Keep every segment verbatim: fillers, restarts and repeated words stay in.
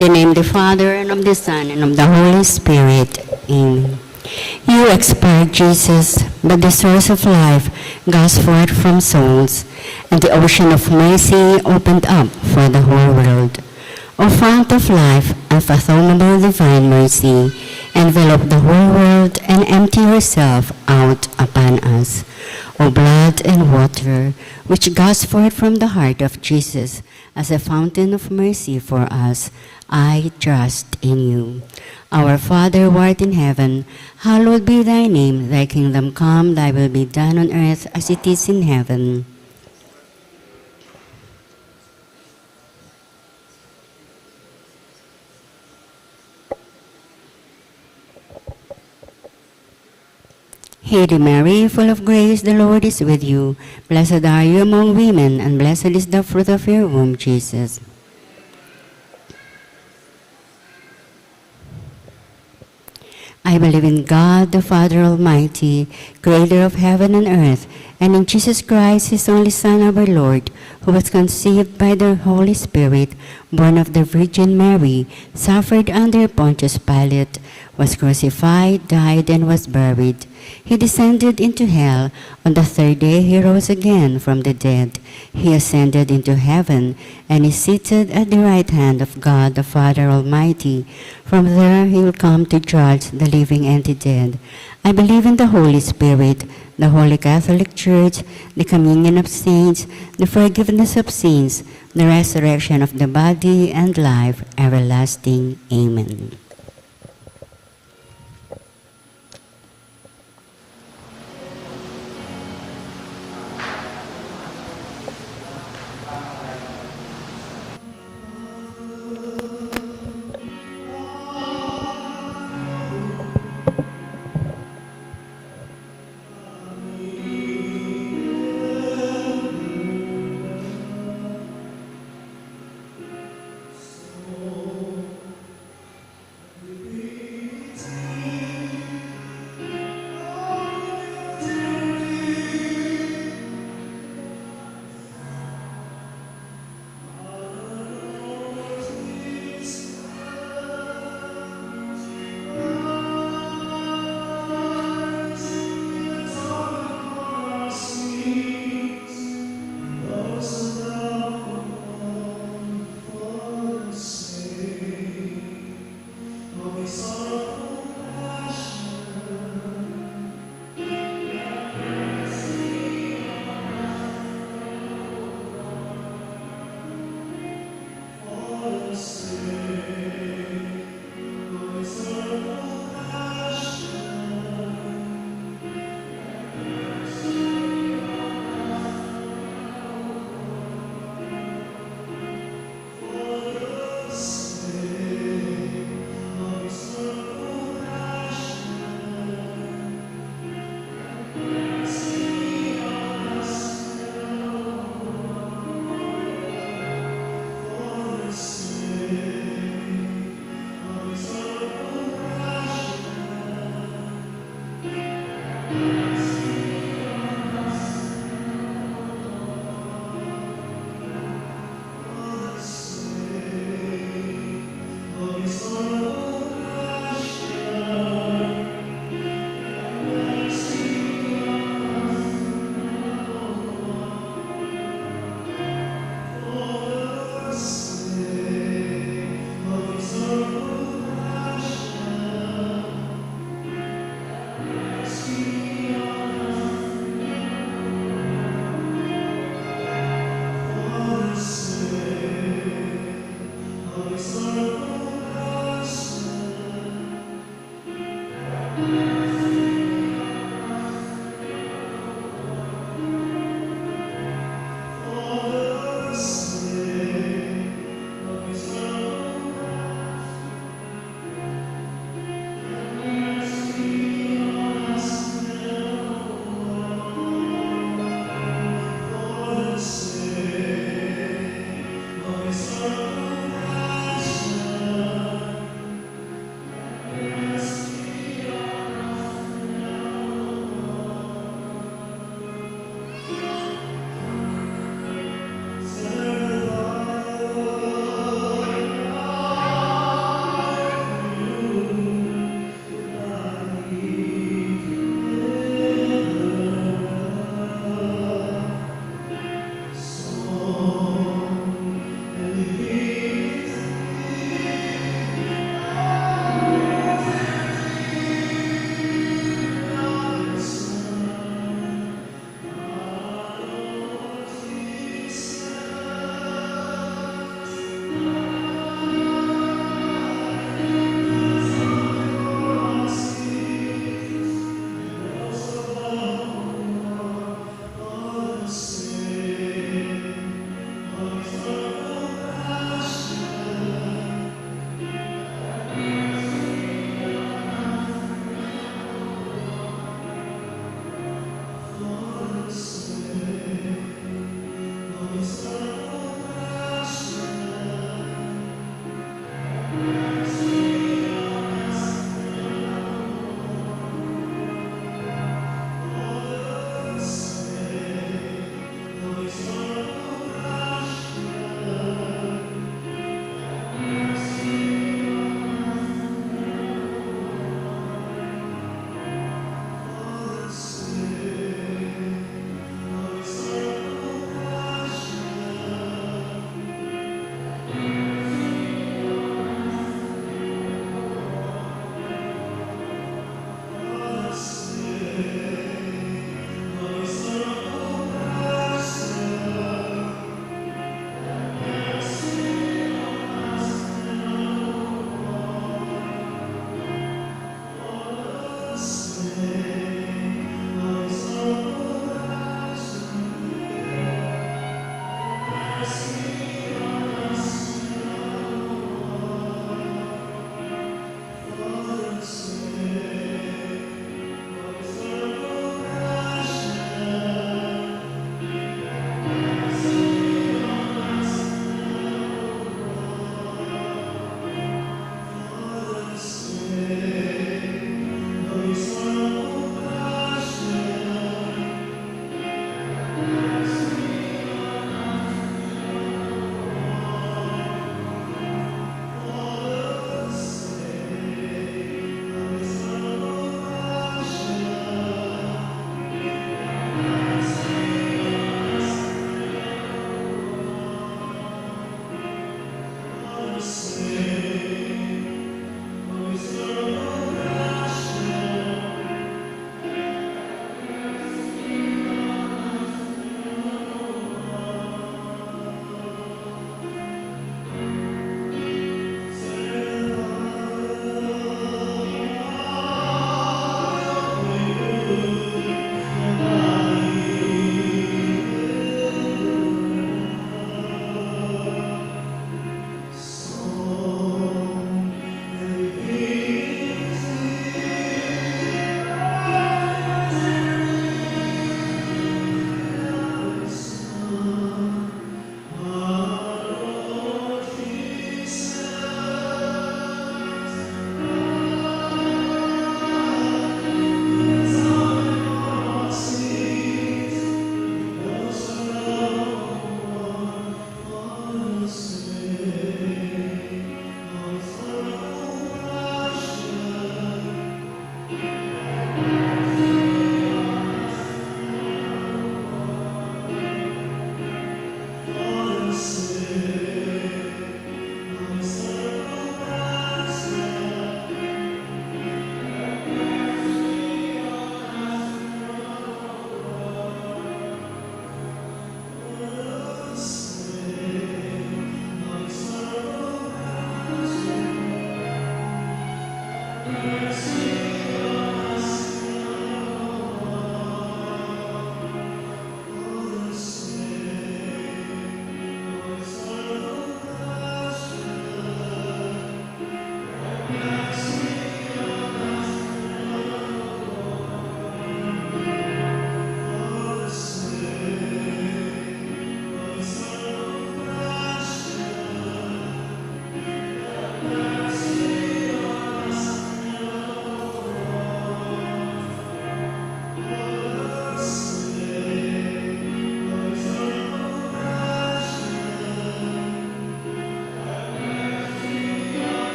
In the name of the Father, and of the Son, and of the Holy Spirit. Amen. You expired, Jesus, but the source of life gushs forth from souls, and the ocean of mercy opened up for the whole world. O fount of life, unfathomable divine mercy, envelop the whole world and empty yourself out upon us. O blood and water, which gush forth from the heart of Jesus as a fountain of mercy for us, I trust in you. Our Father who art in heaven, hallowed be thy name. Thy kingdom come, thy will be done on earth as it is in heaven. Hail Mary, full of grace, the Lord is with you. Blessed are you among women, and blessed is the fruit of your womb, Jesus. I believe in God, the Father Almighty, creator of heaven and earth, and in Jesus Christ, his only Son, our Lord, who was conceived by the Holy Spirit, born of the Virgin Mary, suffered under Pontius Pilate, was crucified, died, and was buried. He descended into hell. On the third day he rose again from the dead. He ascended into heaven and is seated at the right hand of God the Father Almighty. From there he will come to judge the living and the dead. I believe in the Holy Spirit, the Holy Catholic Church, the communion of saints, the forgiveness of sins, the resurrection of the body, and life everlasting. Amen.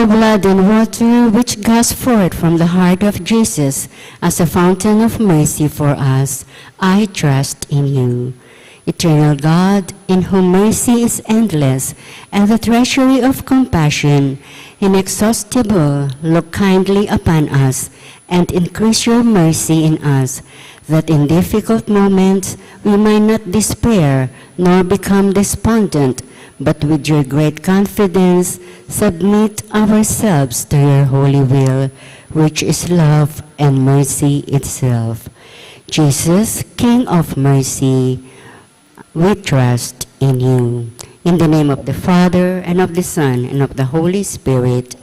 The blood and water which gush forth from the heart of Jesus as a fountain of mercy for us, I trust in you. Eternal God, in whom mercy is endless and the treasury of compassion inexhaustible, look kindly upon us and increase your mercy in us, that in difficult moments we might not despair nor become despondent, but with your great confidence submit ourselves to your holy will, which is love and mercy itself. Jesus, King of mercy, we trust in you. In the name of the Father, and of the Son, and of the Holy Spirit.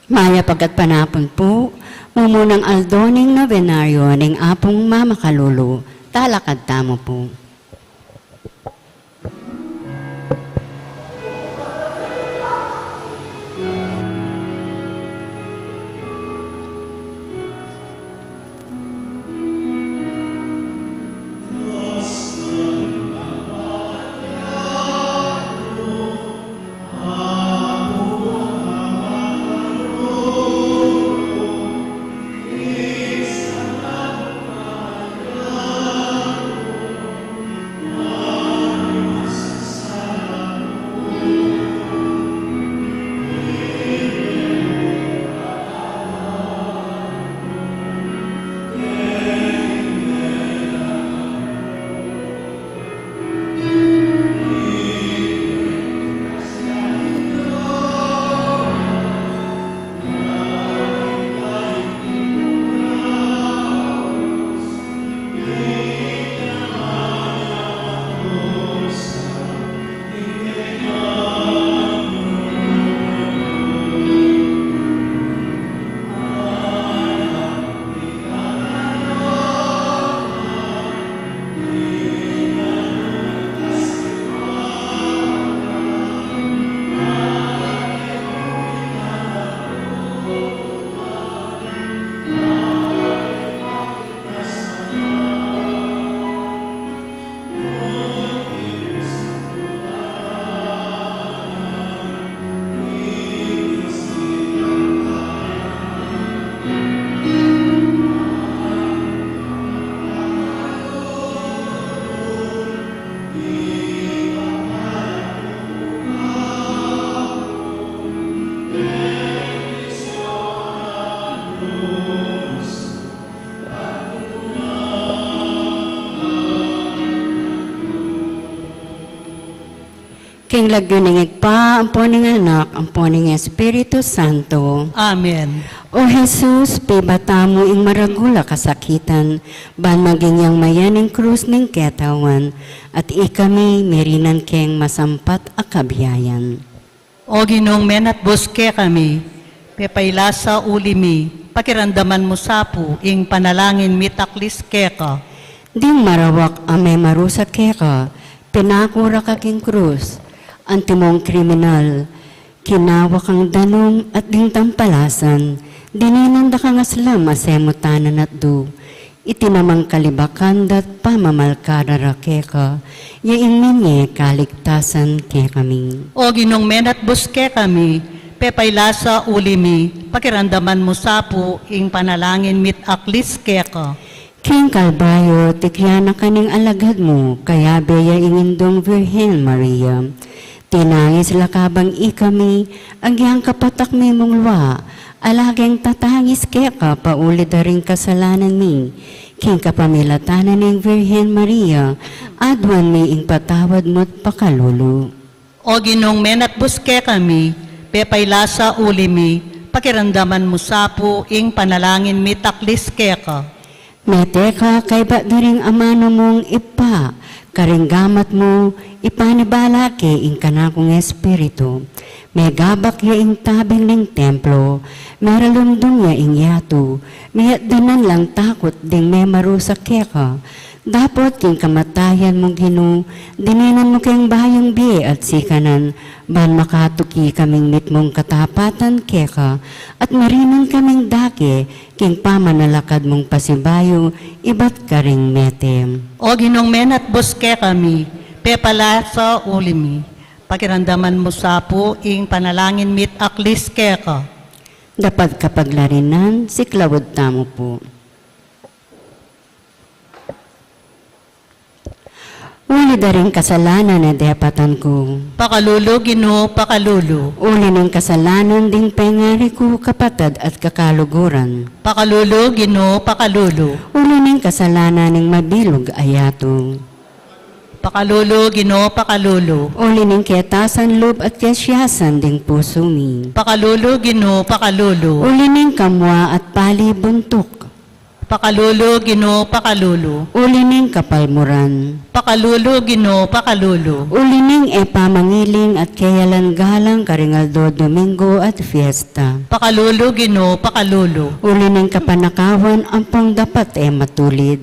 Mayap a gatpanapun pu, mumunang aldo ning nobenaryo ning Apung Mamakalulu, talakad tamu pu. King lagyu ning Ibpa, ampo ning Anak, ampo ning Espiritu Santo. Amen. O Jesus, pibata mu ing maragul a kasakitan, ban maging yang mayan ing krus ning ketawan, at ikami mirinan keng masampat a kabiayan. O Ginung menatbus kekami, pepailasa uli mi, pakiramdaman mu sa pu ing panalangin mit aklis keka. Ding marawak a memarusa keka, pinaku ra ka king krus, antimong kriminal, kinawa kang danum at ding tampalasan, dininan da kang aslam a semutanan at du. Iti namang kalibakan da't pamamalkara ra keka, ya ing minye kaligtasan kekami. O Ginung menatbus kekami, pepailasa uli mi, pakiramdaman mu sa pu ing panalangin mit aklis keka. King Kalbaryo, tiklan na ka ning alagad mu, kayabe ya ing Indung Virgen Maria. Tinangis la kabang ikami, agyang kapatak mi mung lua, ala keng tatangis keka pauli da ring kasalanan mi. King kapamilatan na ning Virgen Maria, aduan mi ing patawad mu't pakalulu. O Ginung menatbus kekami, pepailasa uli mi, pakiramdaman mu sa pu ing panalangin mit aklis keka. Mete ka kaybat da ring amanu mung Ibpa, karing gamat mu, ipanibala ke ing kanakung espiritu. Megabak ya ing tabing ning templo, meralumdum ya ing yatu, miyatdanan lang takut ding memarusa keka. Dapot king kamatayan mu, Ginu, dininan mu keng bayung bie at sikanan, ban makatuki kaming mitmung katapatan keka, at marinan kaming dake king pamanalakad mung pasibayu ibat karing mete. O Ginung menatbus kekami, pepailasa uli mi, pakiramdaman mu sa pu ing panalangin mit aklis keka. Dapat kapaglarinan, siklaud tamu pu. Uli da ring kasalanan a depatan ku. Pakalulu, Ginu, pakalulu. Uli ning kasalanan ding pengari ku, kapatad at kakaluguran. Pakalulu, Ginu, pakalulu. Uli ning kasalanan ning mabilug a yatu. Pakalulu, Ginu, pakalulu. Uli ning ketasan lub at kesiasan ding pusu mi. Pakalulu, Ginu, pakalulu. Uli ning kamua at pali buntuk. Pakalulu, Ginu, pakalulu. Uli ning kapalmuran. Pakalulu, Ginu, pakalulu. Uli ning e pamangiling at keyalan galang karing aldo Domingo at fiesta. Pakalulu, Ginu, pakalulu. Uli ning kapanakawan ampong dapat e matulid.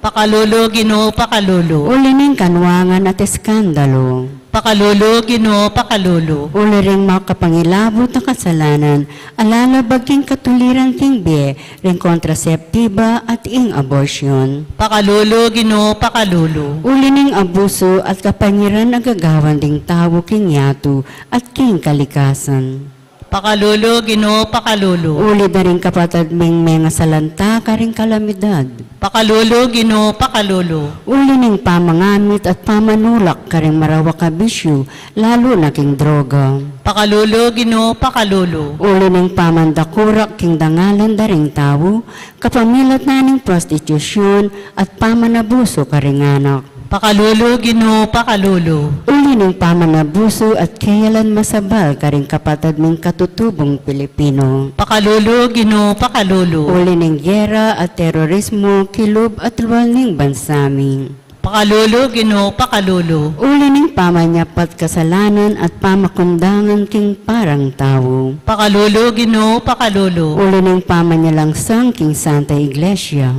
Pakalulu, Ginu, pakalulu. Uli ning kanuangan at eskandalu. Pakalulu, Ginu, pakalulu. Uli ring makapangilabut a kasalanan a lalabag king katuliran king bie, ring kontraseptiba at ing abortion. Pakalulu, Ginu, pakalulu. Uli ning abusu at kapanyiran a gagawan ding tau king yatu at king kalikasan. Pakalulu, Ginu, pakalulu. Uli da ring kapatad ming mengasalanta karing kalamidad. Pakalulu, Ginu, pakalulu. Uli ning pamangamit at pamanulak karing marawak a bisyu, lalu na king droga. Pakalulu, Ginu, pakalulu. Uli ning pamandakurak king dangalan da ring tau, kapamilatan ning prostitusyun at pamanabusu karing anak. Pakalulu, Ginu, pakalulu. Uli ning pamanabusu at keyalan masabal karing kapatad ming katutubung Pilipino. Pakalulu, Ginu, pakalulu. Uli ning gera at terorismo kilub at lual ning bansa mi. Pakalulu, Ginu, pakalulu. Uli ning pamanyapat kasalanan at pamakundangan king parang tau. Pakalulu, Ginu, pakalulu. Uli ning pamanyalangsang king Santa Iglesia.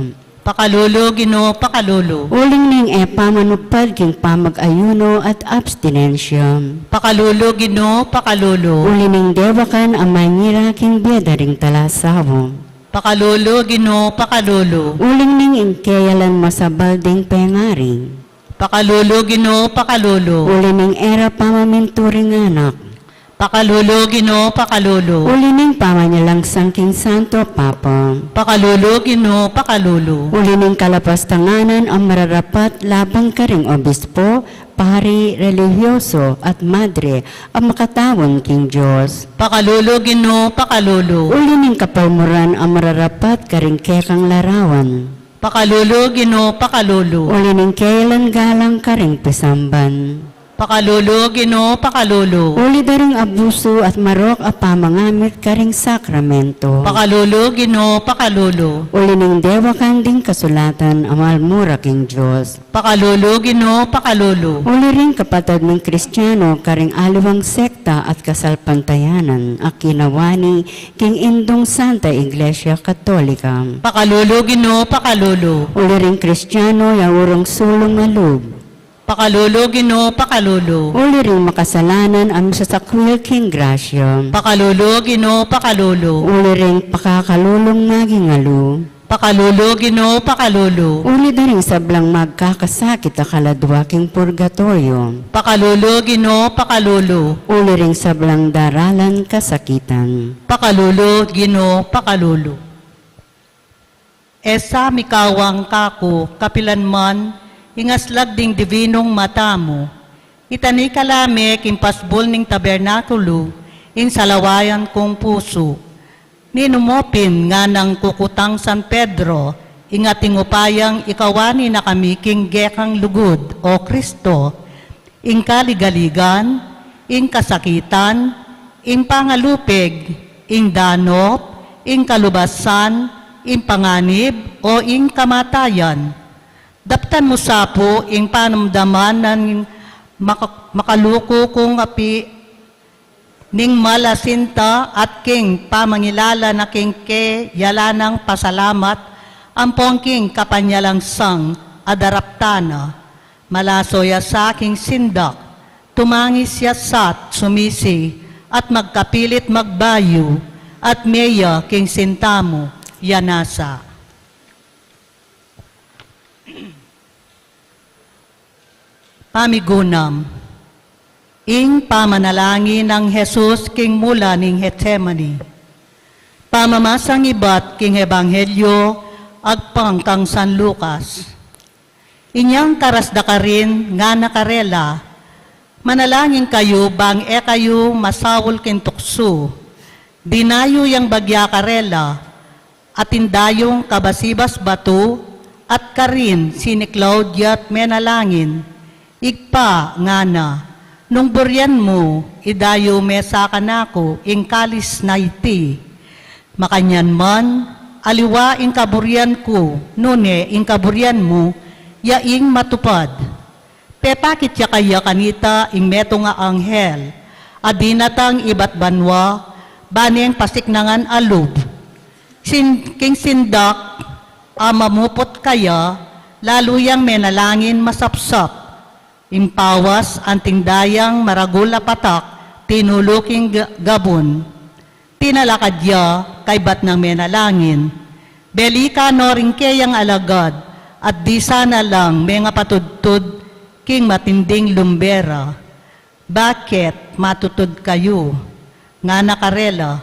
Pakalulu, Ginu, pakalulu. Uling ning e pamanupad king pamag-ayuno at abstinensya. Pakalulu, Ginu, pakalulu. Uli ning dewakan a mangira king bie da ring talasawa. Pakalulu, Ginu, pakalulu. Uling ning ing keyalan masabal ding pengari. Pakalulu, Ginu, pakalulu. Uli ning e ra pamamintu ring anak. Pakalulu, Ginu, pakalulu. Uli ning pamanyalangsang king Santo Papa. Pakalulu, Ginu, pakalulu. Uli ning kalapastanganan a mararapat laban karing obispo, pari, relihiyoso, at madre a makataun king Dios. Pakalulu, Ginu, pakalulu. Uli ning kapalmuran a mararapat karing kekang larawan. Pakalulu, Ginu, pakalulu. Uli ning keyalan galang karing pisamban. Pakalulu, Ginu, pakalulu. Uli da ring abusu at marok a pamangamit karing sakramento. Pakalulu, Ginu, pakalulu. Uli ning dewakan ding kasulatan a malmura king Dios. Pakalulu, Ginu, pakalulu. Uli ring kapatad ming Kristiano karing aliwang sekta at kasalpantayanan a kinawani king Indung Santa Iglesia Katolika. Pakalulu, Ginu, pakalulu. Uli ring Kristiano ya urung sulung a lub. Pakalulu, Ginu, pakalulu. Uli ring makasalanan a misasakwil king grasya. Pakalulu, Ginu, pakalulu. Uli ring pakakalulung magingalu. Pakalulu, Ginu, pakalulu. Uli da ring sablang magkakasakit a kaladwa king purgatoryo. Pakalulu, Ginu, pakalulu. Uli ring sablang daralan kasakitan. Pakalulu, Ginu, pakalulu. E sa mikawang kaku kapilan man ing aslag ding dibinung mata mu. Itani ka la me king pasbul ning tabernakulu ing salawayan kung pusu. Ninu mu pin nganang kukutang San Pedro, ing ating upayang ikawani na kami king gekang lugud, O Kristo, ing kaligaligan, ing kasakitan, ing pangalupig, ing danop, ing kalubasan, ing panganib, o ing kamatayan. Daptan mu sa pu ing panamdaman nang maka-, makaluku kung api ning mal a sinta at king pamangilala na king keyalanang pasalamat, ampong king kapanyalang sang a daraptan na. Malaso ya sa king sindak, tumangis ya sa at sumisi, at magkapilit magbayu, at meya king sinta mu, ya nasa. Pamigunam. Ing pamanalangin nang Jesus king mula ning Getsemani. Pamamasang ibat king Ebanghelyo agpang kang San Lucas. Inyang karas da karin, ngana karela, "Manalangin kayu bang e kayu masaul king tuksu. Dinayu yang bagya karela, atin dayung kabasibas batu, at karin siniklaud ya't menalangin, 'Ibpa,' ngana, 'nung burian mu, idayu me sa kanaku ing kalis na iti. Makanyan man, aliwa ing kaburian ku, nune ing kaburian mu, ya ing matupad.' Pepakit ya kaya kanita ing metung a anghel a dinatang ibat banua, ba neng pasiknangan a lub. Sin-, king sindak a mamuput kaya, lalu yang menalangin masapsap. Ing pawas anting dayang maragul a patak, tinulu king ga-, gabun. Tinalakad ya kaybat nang menalangin. Belikan no ring keyang alagad, at di sana lang mengapatudtud king matinding lumbera. 'Bakit matutud kayu?' ngana karela.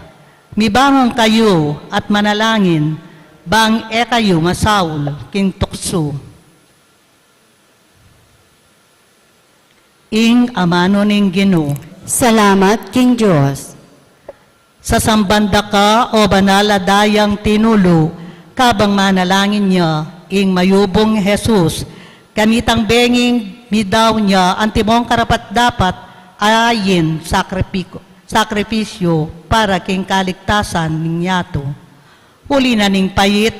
'Mibangun kayu at manalangin, bang e kayu masaul king tuksu.'" Ing amanu ning Ginu. Salamat king Dios. Sasamban da ka, o banal a dayang tinulu, kabang manalangin ya ing mayubung Jesus, kanitang benging midaun ya antimong karapat-dapat a ain sakripi-, sakripisyu para king kaligtasan ning yatu. Uli na ning pait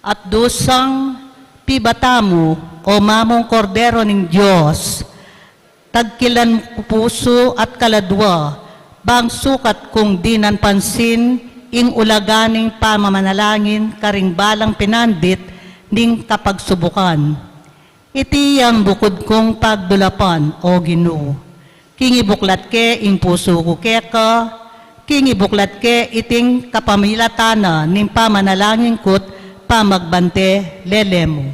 at dusang pibata mu, o mamung Kordero ning Dios, tagkilan ku pusu at kaladwa, bang sukat kung dinan pansin ing ulaga ning pamamanalangin karing balang pinandit ning kapagsubukan. Iti yang bukud kung pagdulapan, O Ginu. King ibuklat ke ing pusu ku keka, king ibuklat ke iting kapamilatan na ning pamanalangin ku't pamagbante lele mu.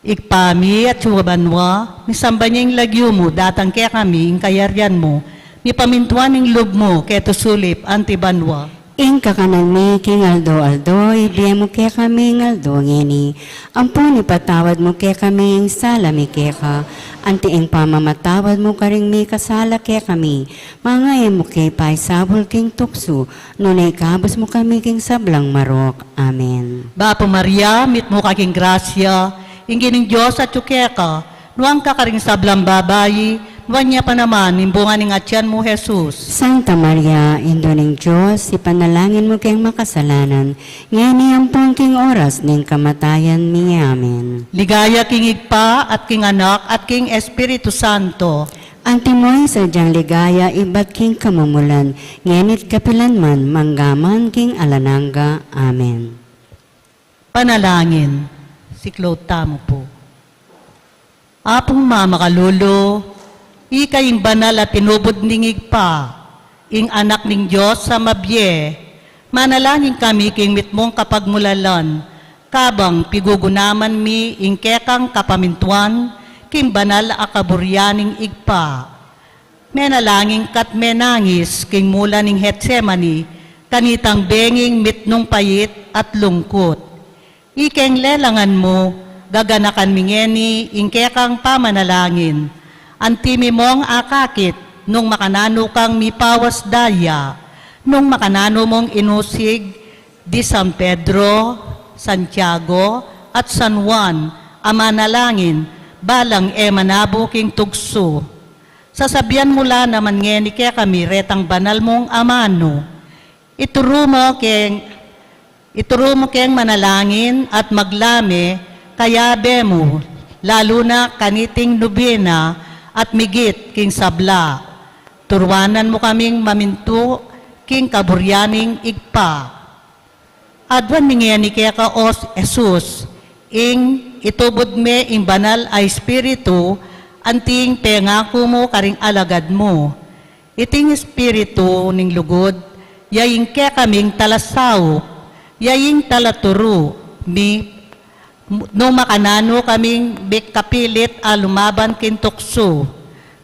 Ibpa mi, atiu ka banua, misamban ya ing lagyu mu, datang kekami ing kayarian mu, mipamintuan ing lub mu, keti sulip anti banua. Ing kakanan mi king aldo-aldo, ibie mu kekami king aldo ngeni. Ampon ipatawad mu kekami ing sala mi keka, anti ing pamamatawad mu karing mikasala kekami. Manga e mu ke paisaul king tuksu, nune ikabus mu kami king sablang marok. Amen. Bapu Maria, mitmu ka king grasya, ing Ginung Dios atiu keka, Nuan ka karing sablang babai, nuan ya pa naman ing bunga ning atian mu, Jesus. Santa Maria, Indu ning Dios, ipanalangin mu keng makasalanan, ngeni ampon king oras ning kamatayan mi. Amen. Ligaya king Ibpa, at king Anak, at king Espiritu Santo. Antimo ing sadyang ligaya ibat king kamumulan, ngeni't kapilan man, mangga man king alang angga. Amen. Panalangin. Siklaud tamu pu. Apung mamakalulu, ika ing banal a tinubud ning Ibpa, ing Anak ning Dios a mabie, manalangin kami king mitmung kapagmulalan, kabang pigugunaman mi ing kekang kapamintuan king banal a kaburian ning Ibpa. Menalangin ka't menangis king mula ning Getsemani, kanitang benging mitmung pait at lungkut. Ikeng lelangan mu, gaganakan mi ngeni ing kekang pamanalangin, anti mi mong akakit nung makananu kang mipawas daya, nung makananu mung inusig di San Pedro, Santiago, at San Juan a manalangin, balang e manabu king tuksu. Sasabian mu la naman ngeni kekami retang banal mung amanu. Ituru mu keng, ituru mu keng manalangin at maglame kayabe mu, lalu na kaniting nubena at migit king sabla. Turuanan mu kaming mamintu king kaburian ning Ibpa. Aduan mi ngeni keka, O Jesus, ing itubud me ing Banal a Espiritu, anting pengaku mu karing alagad mu. Iting Espiritu ning lugud, ya ing kekaming talasaup, ya ing talaturu mi, nung makananu kaming mikapilit a lumaban king tuksu,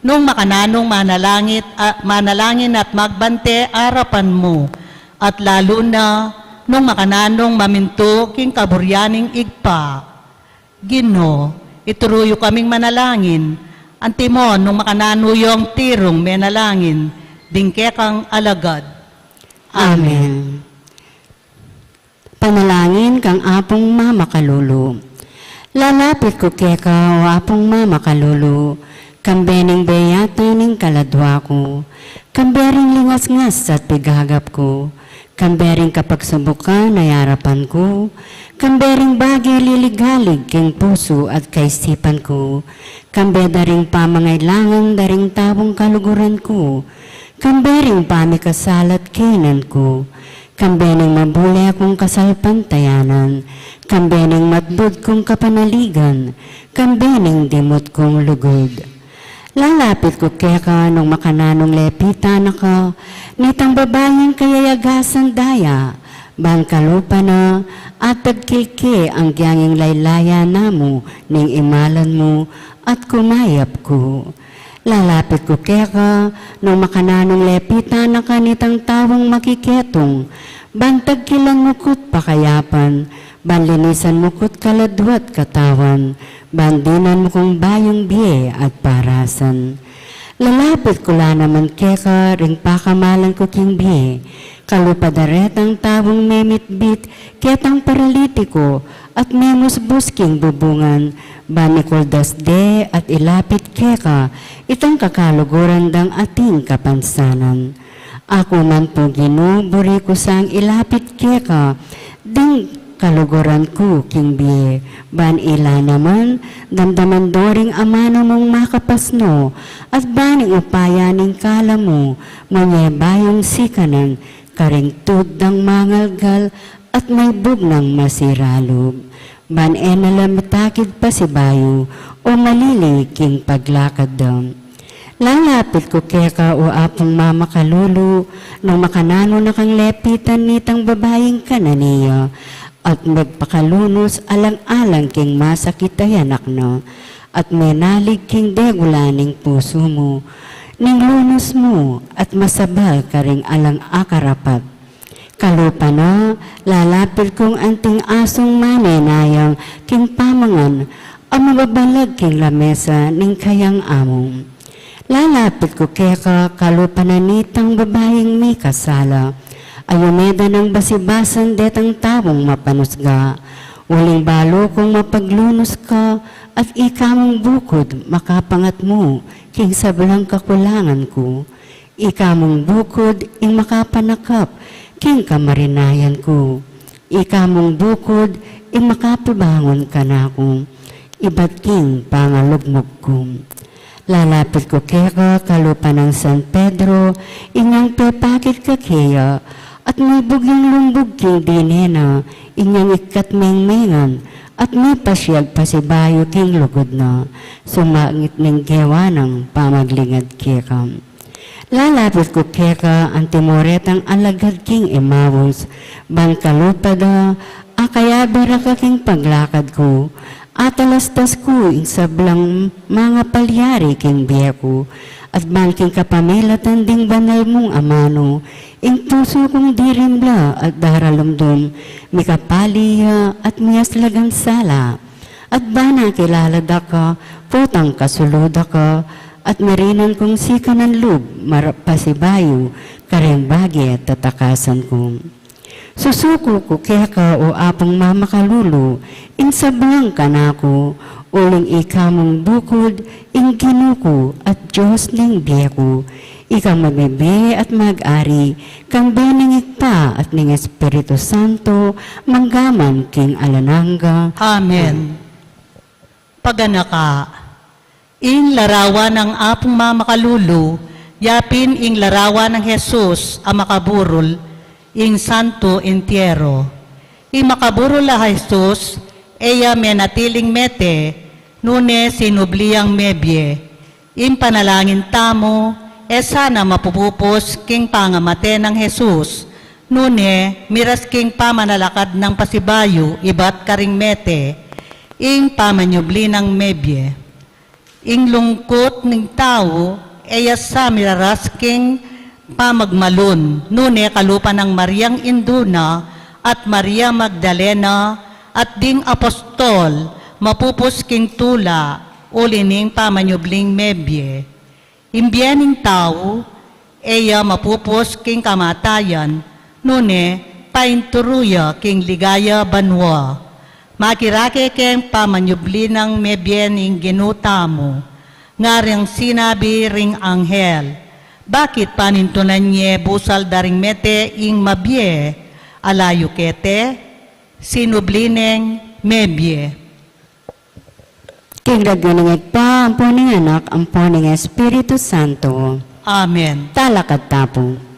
nung makananung manalangit, a, manalangin at magbante arapan mu, at lalu na nung makananung mamintu king kaburian ning Ibpa. Ginu, ituru yu kaming manalangin, antimo nung makananu yung tirung menalangin ding kekang alagad. Amen. Amen. Panalangin kang Apung Mamakalulu. Lalapit ku keka, O Apung Mamakalulu, kambe ning beyatan ning kaladua ku, kambe ring lingasngas at pigagap ku, kambe ring kapagsubukan a arapan ku, kambe ring bage liligalig king pusu at kaisipan ku, kambe da ring pamangailangan da ring taung kaluguran ku, kambe ring pamikasala at kainan ku, kambe ning mabule kung kasalpantayanan, kambe ning matbud kung kapanaligan, kambe ning dimut kung lugud. Lalapit ku keka nung makananung lepitan na ka nitang babaing kayayagasan daya, ban kalupa na, atagkil ke anggyang ing laylayan na mu ning imalan mu at kumayap ku. Lalapit ku keka nung makananung lepitan na ka nitang taung makiketung, ban tagkilan mu ku't pakayapan, ban linisan mu ku't kaladua't katawan, ban dinan mu kung bayung bie at parasan. Lalapit ku la naman keka ring pakamalan ku king bie, kalupa da retang taung memitbit ketang paralitiku at memusbus king bubungan, ban ikuldas de at ilapit keka itang kakaluguran dang ating kapansanan. Aku man pu Ginu, buri ku sang ilapit keka ding kaluguran ku king bie, ban ila naman damdaman do ring amanu mung makapasnu, at ban ing upaya ning kalamu, munye bayung sikanan karing tud dang mangalgal at maibug nang masiralu, ban e na la mitakid pasibayu o malili king paglakad da. Lalapit ku keka, O Apung Mamakalulu, nung makananu na kang lepitan nitang babaing Cananea, at magpakalunus alang-alang king masakit a anak na, at menalig king degula ning pusu mu, ning lunus mu, at masabal karing alang akarapat. Kalupa na, lalapit kung anting asung manenayang king pamangan a mababalag king lamesa ning kayang amu. Lalapit ku keka, kalupa na nitang babaing mikasala, a yume da nang basibasan detang taung mapanusga, Uling balu kung mapaglunus ka, at ika mung bukud makapangatmu king sablang kakulangan ku. Ika mung bukud ing makapanakap king kamarinayan ku. Ika mung bukud ing makapabangun kanaku ibat king pangalugmug ku. Lalapit ku keka kalupa nang San Pedro, inyang pepakit ka keya, at mibug yang lumbug king dine na, inyang ikat mengmengan, at mipasiag pasibayu king lugud na, sumangit ning gewa nang pamaglingad keka. Lalapit ku keka anti moretang alagad king Emmaus, ban kalupa da, akayabe ra ka king paglakad ku, atalastas ku ing sablang mangapalyari king bie ku, at ban king kapamilatan ding banal mung amanu, ing pusu kung dirimla at daralumdum, mikapali ya at miyaslagang sala. At bana kilala da ka, potang kasulu da ka, at narinan kung sikanan lub, marap pasibayu, kareng bage tatakasan ku. Susuku ku keka, o Apung mamakalulu, ing sablang kanaku, uling ika mung bukud, ing Ginu ku at Dios ning bie ku, ika mabibie at mag-ari, kambe ning Ibpa at ning Espiritu Santo, mangga man king alang angga. Amen. Paganaka. Ing larawan nang Apung mamakalulu, yapin ing larawan nang Jesus a makaburul, ing Santo Entierro. Ing makaburul a Jesus, e ya menatiling mete, nune sinubli yang mebie. Ing panalangin tamu, e sana mapupupus king pangamate nang Jesus, nune miras king pamanalakad nang pasibayu ibat karing mete, ing pamanyubli nang mebie. Ing lungkut ning tau, e ya sa miraras king pamagmalun, nune kalupa nang Mariang indu na, at Maria Magdalena, at ding apostol, mapupus king tula, uli ning pamanyubling mebie. Ing bie ning tau, e ya mapupus king kamatayan, nune painturu ya king ligaya banua. Makirake keng pamanyubli nang mebie ning Ginu tamu. Ngara nang sinabi ring anghel, bakit panintunan ye busal da ring mete ing mabie? Ala yu kete, sinubli neng mebie. King lagyu ning Ibpa, ampo ning Anak, ampo ning Espiritu Santo. Amen. Talakad ta pu.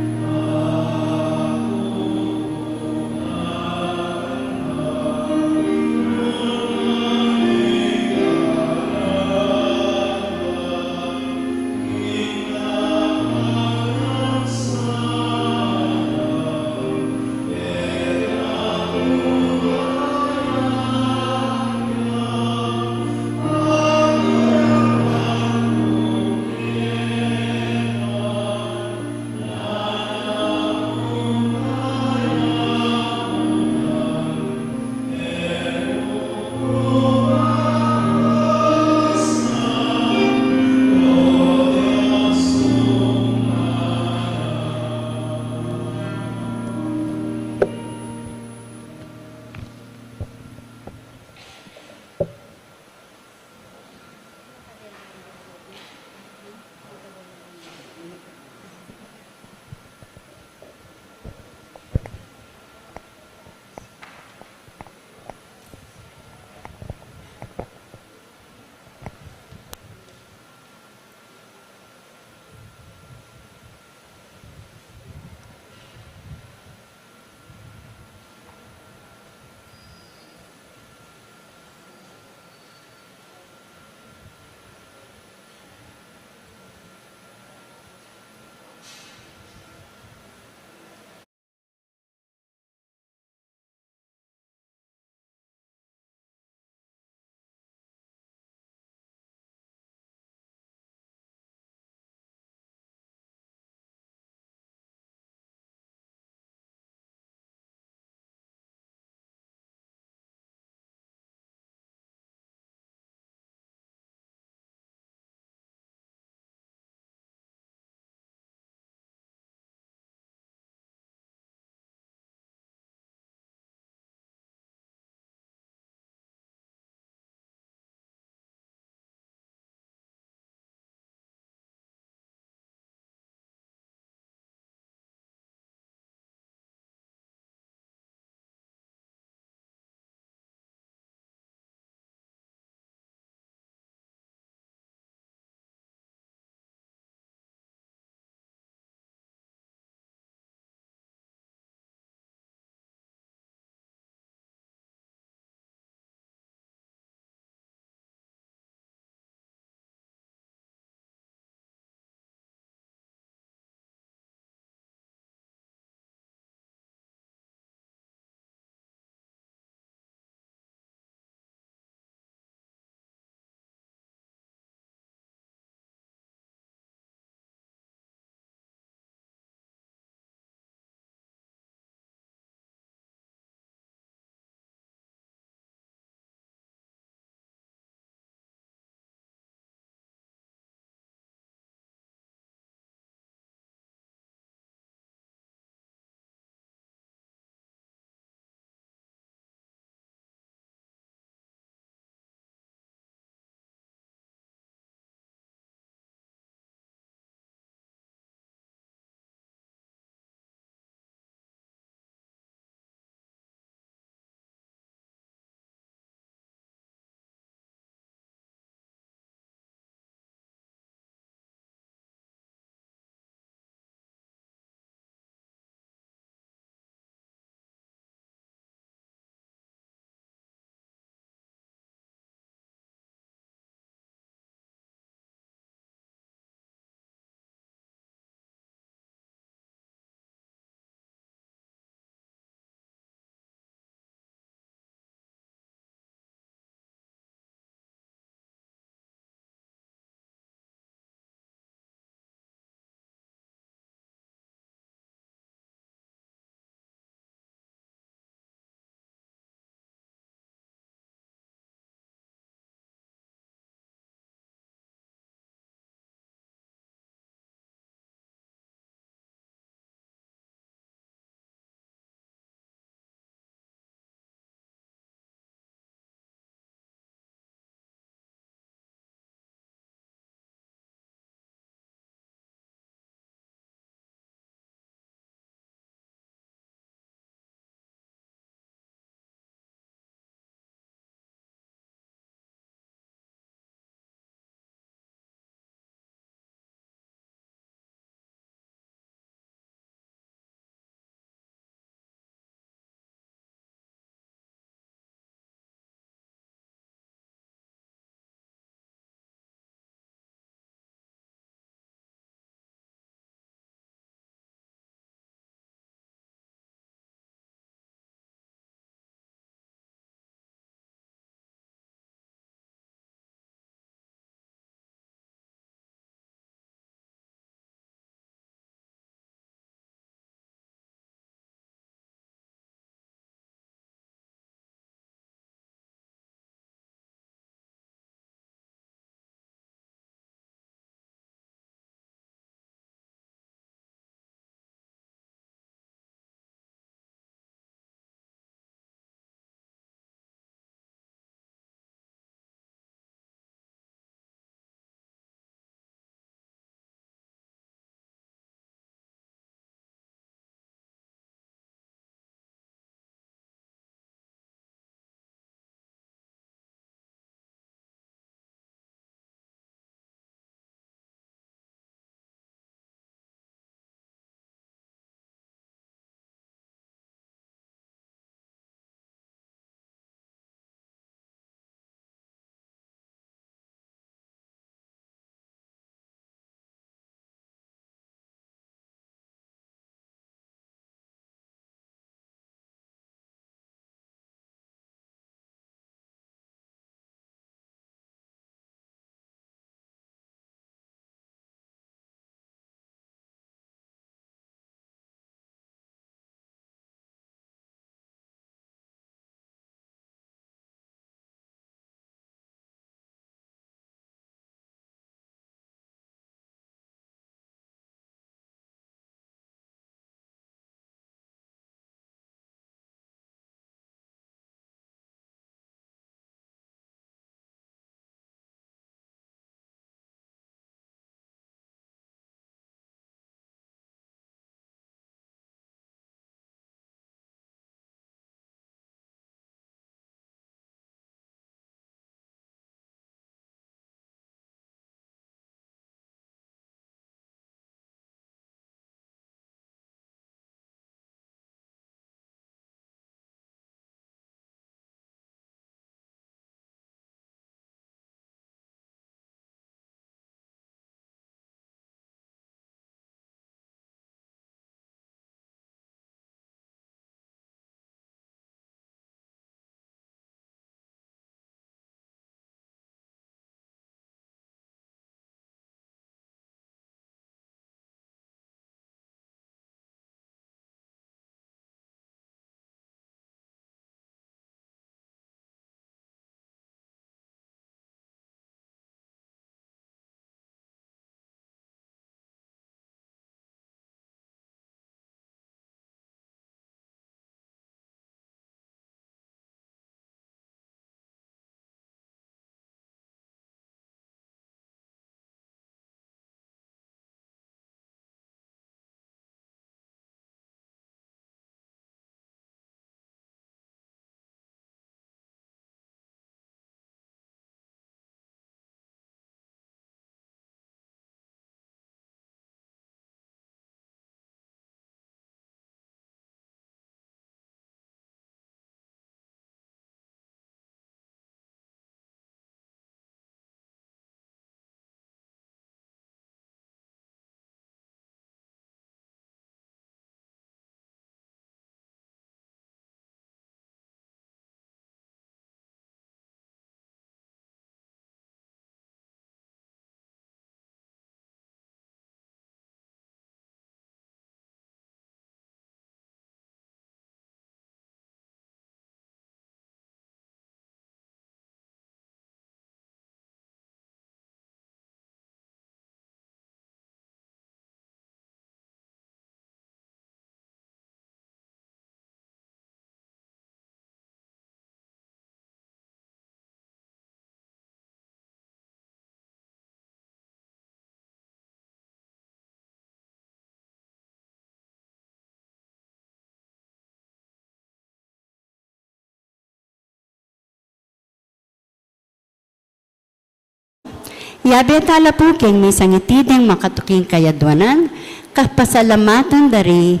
Yabe tala pu king misang iti deng makatuking kayadwanan, kapasalamatan da ri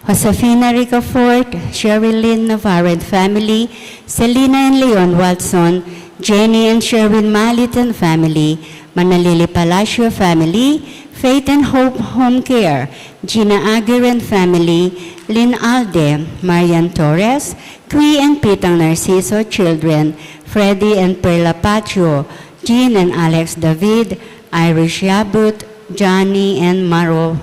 Josefina Ricafort, Sherilyn Navarro and family, Selina and Leon Watson, Jenny and Sherwin Malit and family, Manalili Palacio family, Faith and Hope Home Care, Gina Aguirre and family, Lynn Alde, Marian Torres, Qui and Pitang Narciso children, Freddy and Perla Pacho, Jean and Alex David, Irish Yabut, Johnny and Maro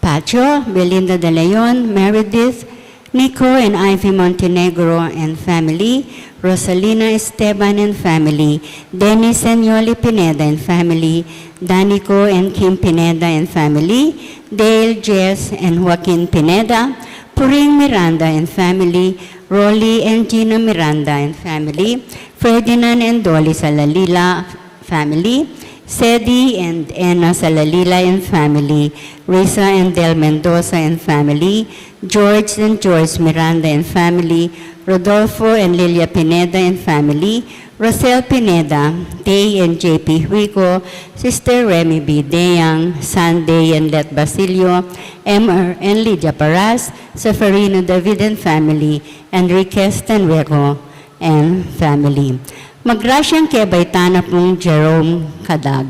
Pacho, Belinda de Leon, Meredith, Nico and Ivy Montenegro and family, Rosalina Esteban and family, Dennis and Yoli Pineda and family, Danico and Kim Pineda and family, Dale, Jess and Joaquin Pineda, Puring Miranda and family, Rolly and Gina Miranda and family, Ferdinand and Dolly Salalila family, Sedi and Ena Salalila and family, Risa and Del Mendoza and family, George and Joyce Miranda and family, Rodolfo and Lilia Pineda and family, Rosel Pineda, Day and J P Huico, Sister Remy B Deyang, Sunday and Let Basilio, M R and Lydia Paras, Seferino David and family, Enriquez Tanrueco and family. Magrasyang kebaitan na pung Jerome Kadag.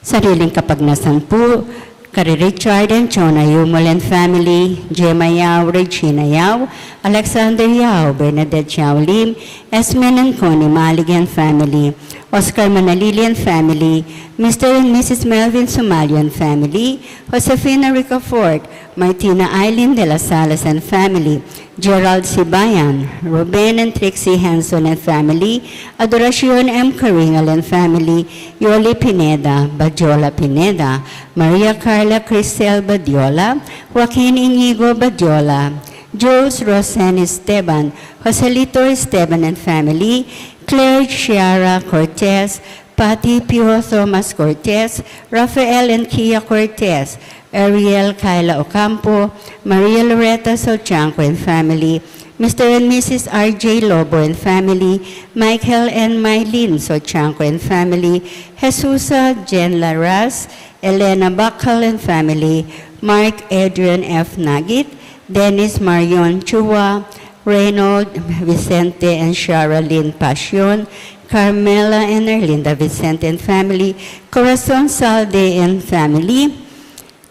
Sariling kapagnasan pu, kari Richard and Chona Yumul and family, Gemma Yao, Regina Yao, Alexander Yao, Bernadette Yao Lim, Esmen and Connie Malig and family, Oscar Manalili and family, Mister and Missus Melvin Sumalio and family, Josefina Ricafort, Martina Eileen de las Salas and family, Gerald Sibayan, Ruben and Trixie Henson and family, Adoracion M Caringal and family, Yoli Pineda, Badiola Pineda, Maria Carla Crisel Badiola, Joaquin Inigo Badiola, Jules Rosen Esteban, Joselito Esteban and family, Claire Chiara Cortez, Patty Pio Thomas Cortez, Rafael and Kia Cortez, Ariel Kyla Ocampo, Maria Loretta Sotianco and family, Mister and Missus R J Lobo and family, Michael and Mylene Sotianco and family, Jesusa Jen Laras, Elena Bakal and family, Mark Adrian F Nagit, Dennis Marion Chua, Reynold Vicente and Shara Lynn Passion, Carmela and Erlinda Vicente and family, Corazon Salde and family,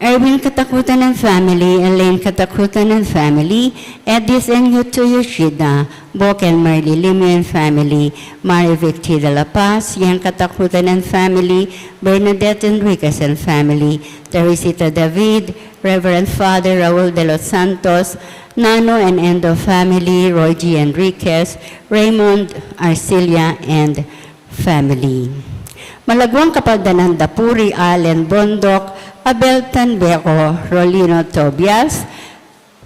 Erwin Katakutan and family, Elaine Katakutan and family, Edith and Yuto Yoshida, Bok and Marley Limio and family, Mari Victi de la Paz, Yang Katakutan and family, Bernadette Enriquez and family, Teresita David, Reverend Father Raul de los Santos, Nano and Endo family, Rogie Enriquez, Raymond Arcilia, and family. Malaguang kapagdananda pu ri Allen Bondoc, Abel Tanbeco, Rolino Tobias,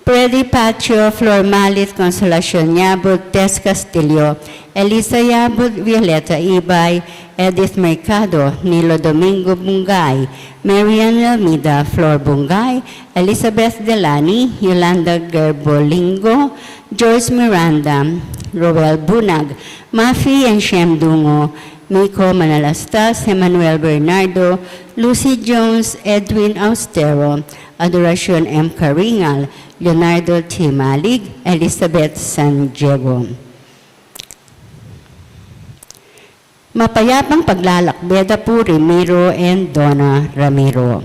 Freddy Pacho, Flor Malit, Consolacion Yabut, Tess Castillo, Elisa Yabut, Violeta Ibay, Edith Mercado, Nilo Domingo Bungay, Marian Almida, Flor Bungay, Elizabeth Delani, Yolanda Gerbolingo, Joyce Miranda, Roel Bunag, Mafi and Shem Dungo, Miko Manalastas, Emmanuel Bernardo, Lucy Jones, Edwin Austero, Adoracion M Caringal, Leonardo T Malig, Elizabeth San Diego. Mapayapang paglalakbe da pu ri Miro and Donna Ramiro.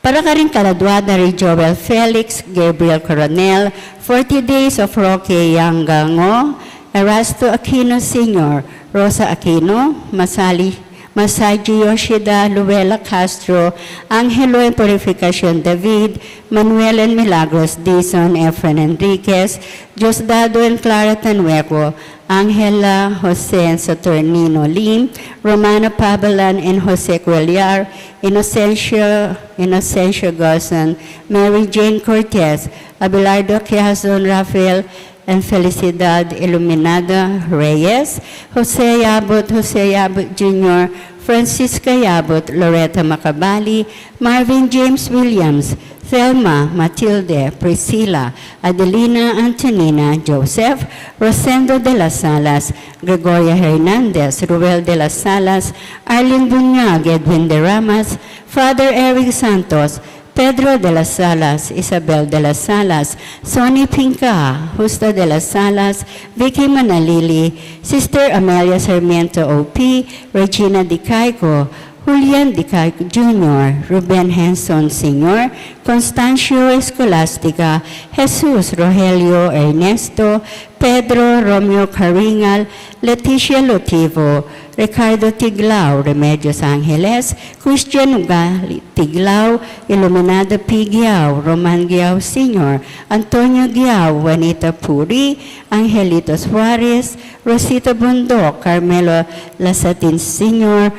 Para karing kaladua da ri Joel Felix Gabriel Coronel, forty days of Roque Yangango, Erasto Aquino Senior, Rosa Aquino, Masali, Masaji Yoshida, Luella Castro, Angelo and Purificacion David, Manuel and Milagros Dizon, Efren Enriquez, Diosdado and Clara Tanueco, Angela, Jose and Saturnino Lim, Romana Pabalan and Jose Cuellar, Inocencio, Inocencio Gozon, Mary Jane Cortez, Abelardo Quiazon, Rafael and Felicidad Iluminada Reyes, Jose Yabut, Jose Yabut Junior, Francisca Yabut, Loretta Macabali, Marvin James Williams, Thelma, Matilde, Priscilla, Adelina, Antonina, Joseph, Rosendo de las Alas, Gregoria Hernandez, Ruel de las Alas, Arlene Buñag, Edwin de Ramas, Father Eric Santos, Pedro de las Alas, Isabel de las Alas, Sonny Pinca, Justa de las Alas, Vicky Manalili, Sister Amelia Sarmiento O P, Regina Di Caico, Julian Di Caico Junior, Ruben Henson Senior, Constancio Escolastica, Jesus Rogelio Ernesto, Pedro Romeo Caringal, Leticia Lotivo, Ricardo Tiglao, Remedios Angeles, Christian Ugali Tiglao, Iluminado P. Giao, Roman Giao Senior, Antonio Giao, Juanita Puri, Angelito Suarez, Rosita Bondoc, Carmelo Lasatin Senior,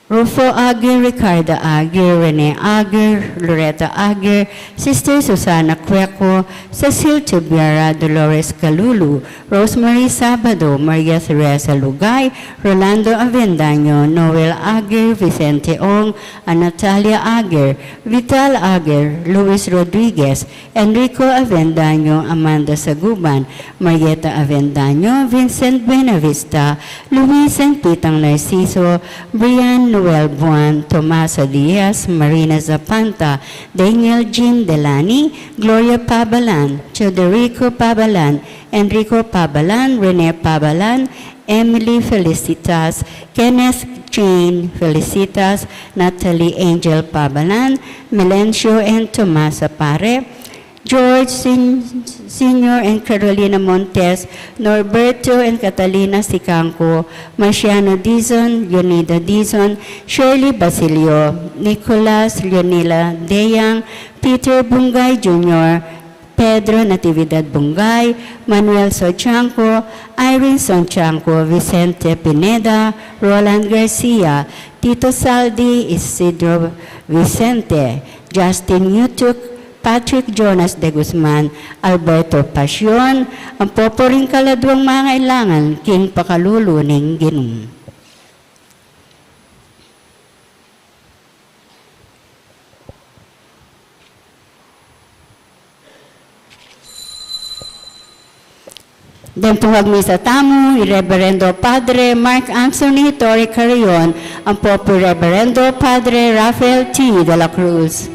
Rufo Aguirre, Ricardo Aguirre, Rene Aguirre, Loretta Aguirre, Sister Susana Cueco, Cecil Tubiara, Dolores Calulu, Rosemary Sabado, Maria Teresa Lugay, Rolando Avendaño, Noel Aguirre, Vicente Ong, Anatalia Aguirre, Vital Aguirre, Luis Rodriguez, Enrico Avendaño, Amanda Saguban, Marieta Avendaño, Vincent Buenavista, Luis and Pitang Narciso, Brian Noel Buan, Tomasa Diaz, Marina Zapanta, Daniel Jean Delani, Gloria Pabalan, Teodorico Pabalan, Enrico Pabalan, Rene Pabalan, Emily Felicitas, Kenneth Jane Felicitas, Natalie Angel Pabalan, Melencio and Tomasa Pare, George Sen-, Senior and Carolina Montes, Norberto and Catalina Sicangco, Marciano Dizon, Leonida Dizon, Shirley Basilio, Nicolas, Leonila Deyang, Peter Bungay Junior, Pedro Natividad Bungay, Manuel Sochanco, Irene Sochanco, Vicente Pineda, Roland Garcia, Tito Saldi, Isidro Vicente, Justin Yutuk, Patrick Jonas de Guzman, Alberto Pasion, ampo pu ring kaladuang mangailangan king pakalulu ning Ginu. Deng magmisa tamu, i Reverendo Padre Mark Anthony Torre Carrion, ampo pu Reverendo Padre Rafael T. de la Cruz.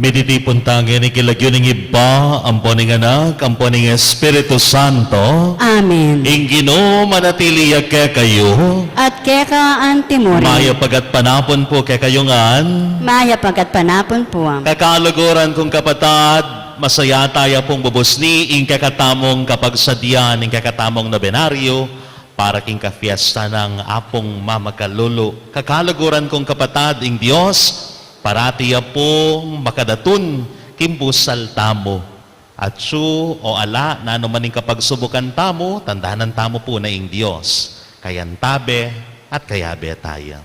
Mititipun ta ngeni king lagyu ning Ibpa, ampo ning Anak, ampo ning Espiritu Santo. Amen. Ing Ginu manatili ya kekayu. At keka antimurin. Mayap a gatpanapun pu kekayu ngan. Mayap a gatpanapun pu. Kakaluguran kung kapatad, masaya taya pung bubusni ing kekatamung kapagsadya ning kekatamung nobenaryo para king kapiesta nang Apung Mamakalulu. Kakaluguran kung kapatad, ing Dios parati ya pung makadatun king busal tamu. Atsu o ala, nanu man ing kapagsubukan tamu, tandanan tamu pu na ing Dios kayantabe at kayabe taya.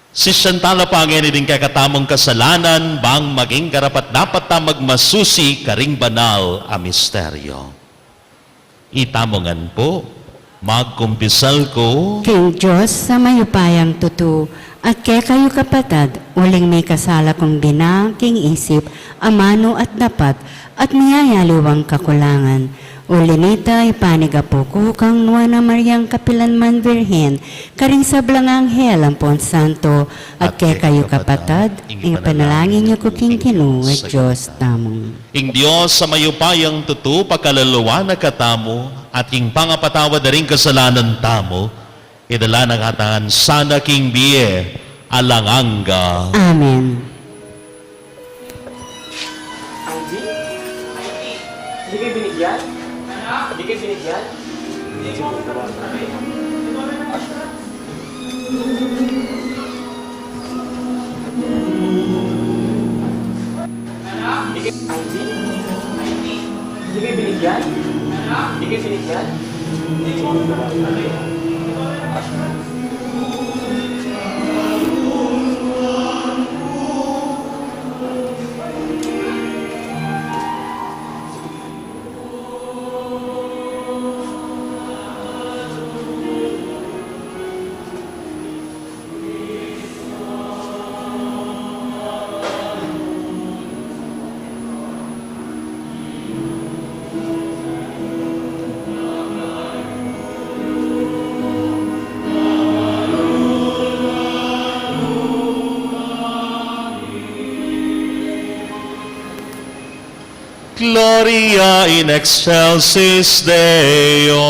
Sisian tala pa ngeni ding kekatamung kasalanan, bang maging karapat-dapat ta magmasusi karing banal a misteryo. Itamu ngan pu, magkumpisal ku king Dios a mayupayang tutu, at kekayu kapatad, uling mikasala kung bina king isip, amanu at dapat, at miyayaliwang kakulangan. Uli nita, ipanigapu ku kang Nuan a Mariang kapilanman Birhen, karing sablang anghel ampon santo, at kekayu kapatad, ing ipanalangin yu ku king Ginu a Dios tamu. Ing Dios a mayupayang tutu, pakalaluan na katamu, at king pangapatawad da ring kasalanan tamu, idala na katamu ngan sana king bie alang angga. Amen. Ang di? Di kayo binigyan? Di kayo binigyan? Di kayo, di kayo binigyan? Di kayo binigyan? Gloria in excelsis Deo.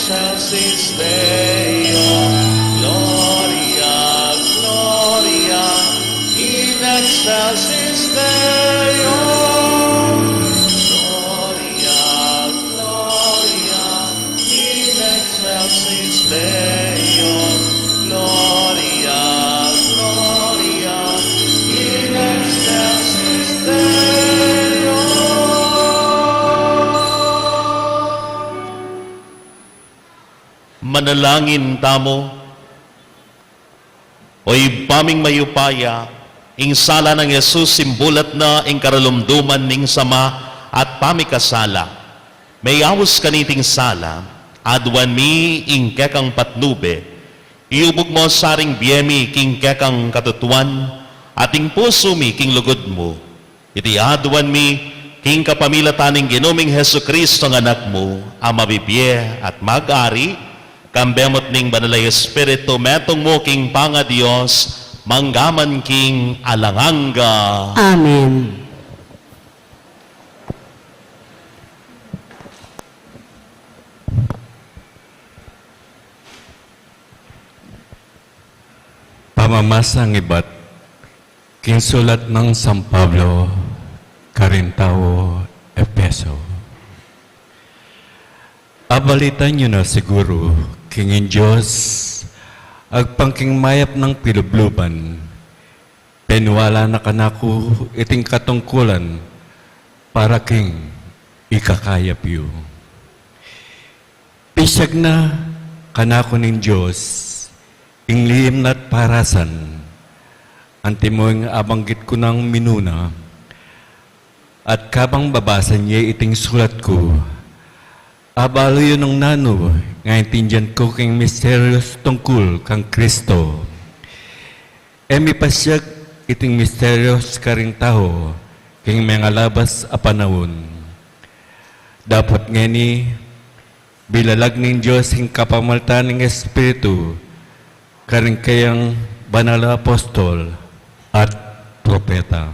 Excelsis Deo, Gloria, Gloria, in excelsis Deo. Gloria, Gloria, in excelsis Deo. Gloria, Gloria, in excelsis Deo. Manalangin tamu. O Ibpa ming mayupaya, ing sala nang Jesus simbulat na ing karalumduman ning sama at pamikasala. Meyaus kaniting sala, aduan mi ing kekang patnube, iubug mu sa ring bie mi king kekang katutuan, at ing pusu mi king lugud mu. Iti aduan mi, king kapamilatan ning Ginu ming Jesucristo a Anak mu, a mabibie at mag-ari, kambe mu at ning Banal a Espiritu, metung mu king pangaDios, mangga man king alang angga. Amen. Pamamasang ibat king sulat nang San Pablo karing tau Efeso. Abalitan yu na siguru king ing Dios, agpang king mayap nang pilubluban, peniwala na kanaku iting katungkulan para king ikakayap yu. Pisyag na kanaku ning Dios ing lihim na't parasan, antimo ing abanggit ku nang minuna, at kabang babasan ye iting sulat ku, abalu yu nung nanu ing aintindian ku king misteryus tungkul kang Kristo. E mi pasyag iting misteryus karing tau king mengalabas a panaun. Dapot ngeni, bilalag ning Dios ing kapamilatan ning Espiritu karing kayang banal a apostol at propeta.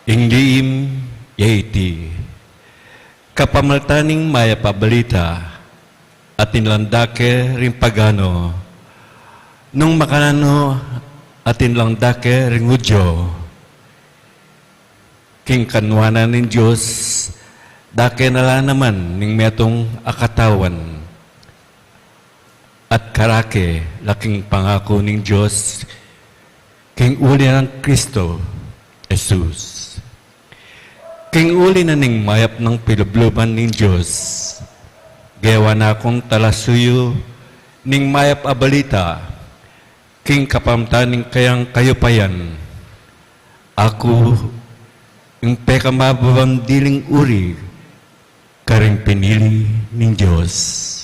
Ing lihim ya iti, kapamilatan ning mayap a balita, atin lang dake ring pagano, nung makananu atin lang dake ring Judio. King kanuanan ning Dios, dake na la naman ning metung a katawan. At karake la king pangaku ning Dios, king uli nang Kristo Jesus. King uli na ning mayap nang pilubluban ning Dios, gewa na kung talasuyu ning mayap a balita, king kapamilatan ning kayang kayupayan. Aku ing pekamababang diling uri karing pinili ning Dios.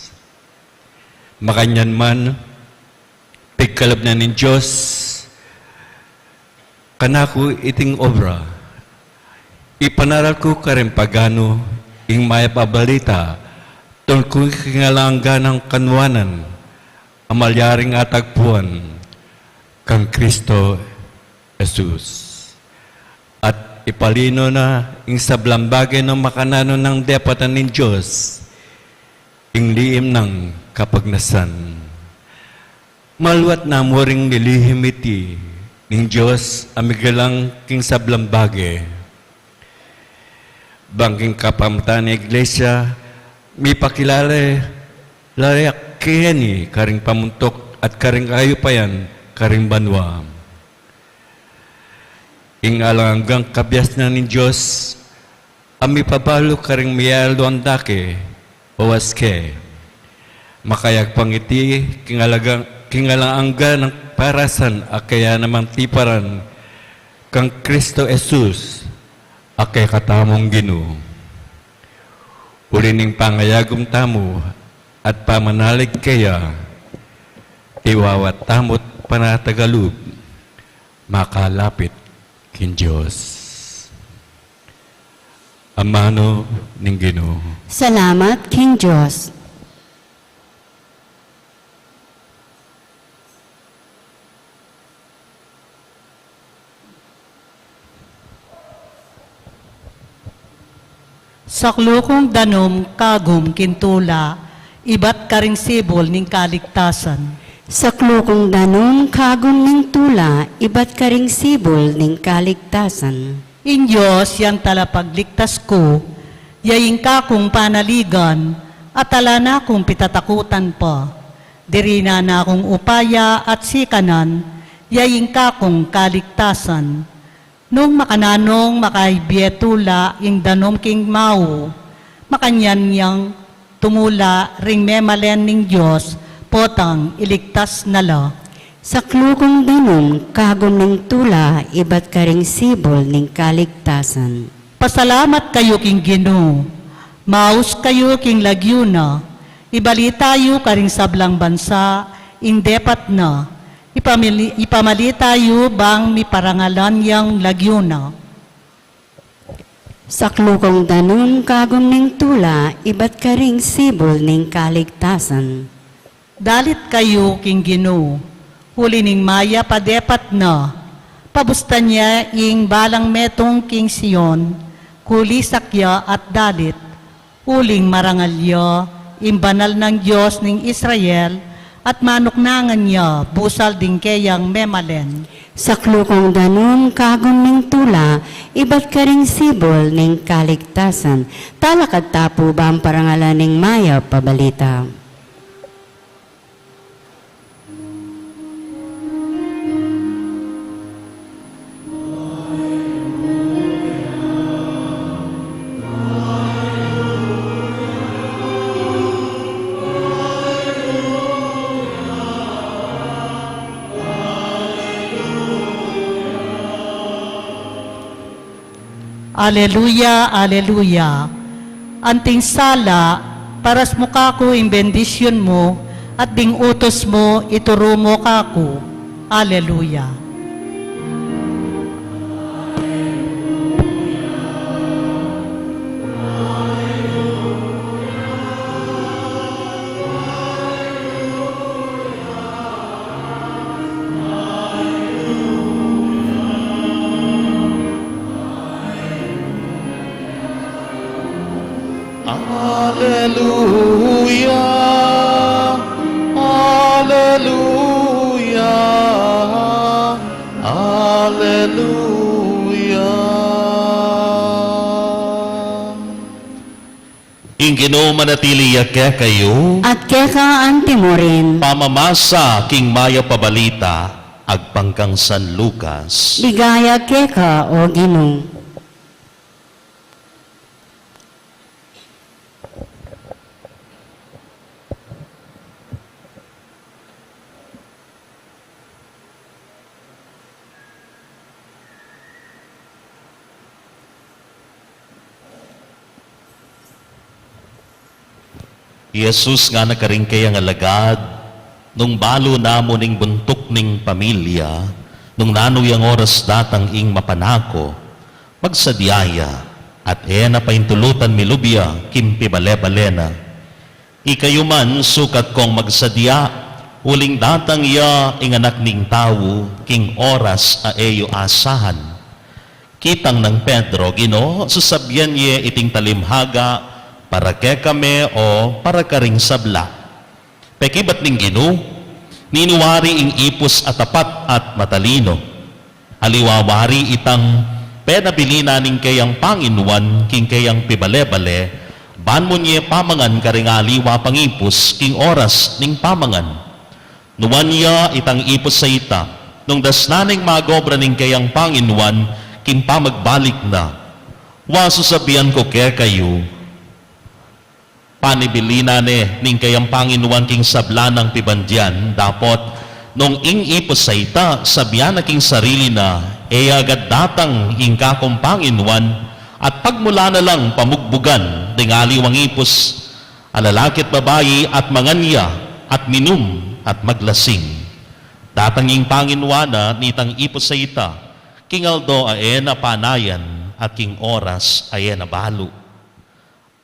Makanyan man, pigkalub na ning Dios kanaku iting obra. Ipanaral ku karing pagano ing mayap a balita tungkul king alang angga nang kanuanan a malyaring atagpuan kang Kristo Jesus. At ipalino na ing sablang bage nung makananu nang depatan ning Dios ing lihim nang kapagnasan. Maluat na mu ring lilihim iti ning Dios a migalang king sablang bage, bang king kapamilatan ning Iglesia, mipakilala la ya keni karing pamuntuk at karing kayupayan karing banua. Ing alang anggang kabiasnan ning Dios a mipabalu karing miyayaluan dake, owas ke. Makayagpang iti king alang, king alang angga nang parasan a kaya namang tiparan kang Kristo Jesus a kekatamung Ginu. Uli ning pangayagum tamu at pamanalig keya, tiwawat tamu't panatagalub makalapit king Dios. Amanu ning Ginu. Salamat king Dios. Saklu kung danum kagum king tula, ibat karing sibul ning kaligtasan. Saklu kung danum kagum ning tula, ibat karing sibul ning kaligtasan. Ing Dios yang talapagligtas ku, ya ing kakung panaligan, at ala na kung pitatakutan pa. Dirinan na kung upaya at sikanan, ya ing kakung kaligtasan. Nung makananung makaibie tula ing danum king mau, makanyan yang tumula ring memalen ning Dios, potang iligtas na la. Saklu kung danum kagum ning tula, ibat karing sibul ning kaligtasan. Pasalamat kayu king Ginu, maus kayu king lagyu na, ibalita yu karing sablang bansa ing depat na, ipamili-, ipamalita yu bang miparangalan yang lagyu na. Saklu kung danum kagum ning tula, ibat karing sibul ning kaligtasan. Dalit kayu king Ginu, uli ning mayap a depat na, pabustan ya ing balang metung king Sion, kulisak ya at dalit, uling marangal ya ing banal nang Dios ning Israel, at manuknangan ya busal ding keyang memalen. Saklu kung danum kagum ning tula, ibat karing sibul ning kaligtasan. Talakad ta pu bang parangalan ing mayap a balita. Aleluya, aleluya. Anting sala, paras mu kaku ing bendisyun mu, at ding utus mu, ituru mu kaku. Aleluya. Aleluya, aleluya, aleluya. Ing Ginu manatili ya kekayu. At keka antimurin. Pamamasa king mayap a balita agpang kang San Lucas. Ligaya keka, O Ginu. I Jesus ngana karing keyang alagad, nung balu na mu ning buntuk ning pamilya, nung nanu yang oras datang ing mapanako, magsadia ya, at e na paintulutan milub ya king pibale-bale na. Ikayu man sukat kong magsadia, uling datang ya ing Anak ning Tau king oras a e yu asahan. Kitang nang Pedro, Ginu, sasabian ye iting talimhaga para kekami o para karing sabla? Pekibat ning Ginu, ninu wari ing ipus a tapat at matalinu? Aliwa wari itang penabili na ning keyang panginuan king keyang pibale-bale, ban mu ne pamangan karing aliwa pang ipus king oras ning pamangan. Nuan ya itang ipus a ita, nung dasnan neng mag-obra ning keyang panginuan king pamagbalik na. Wa, sasabian ku kekayu, panibili na ne ning keyang panginuan king sabla nang pibandian, dapot nung ing ipus a ita sabian na king sarili na, e ya agad datang ing kakung panginuan, at pagmula na lang pamugbugan ding aliwang ipus a lalaki at babai, at mangan ya, at minum, at maglasing. Datang ing panginuan na nitang ipus a ita, king aldo a e na panayan, at king oras a e na balu.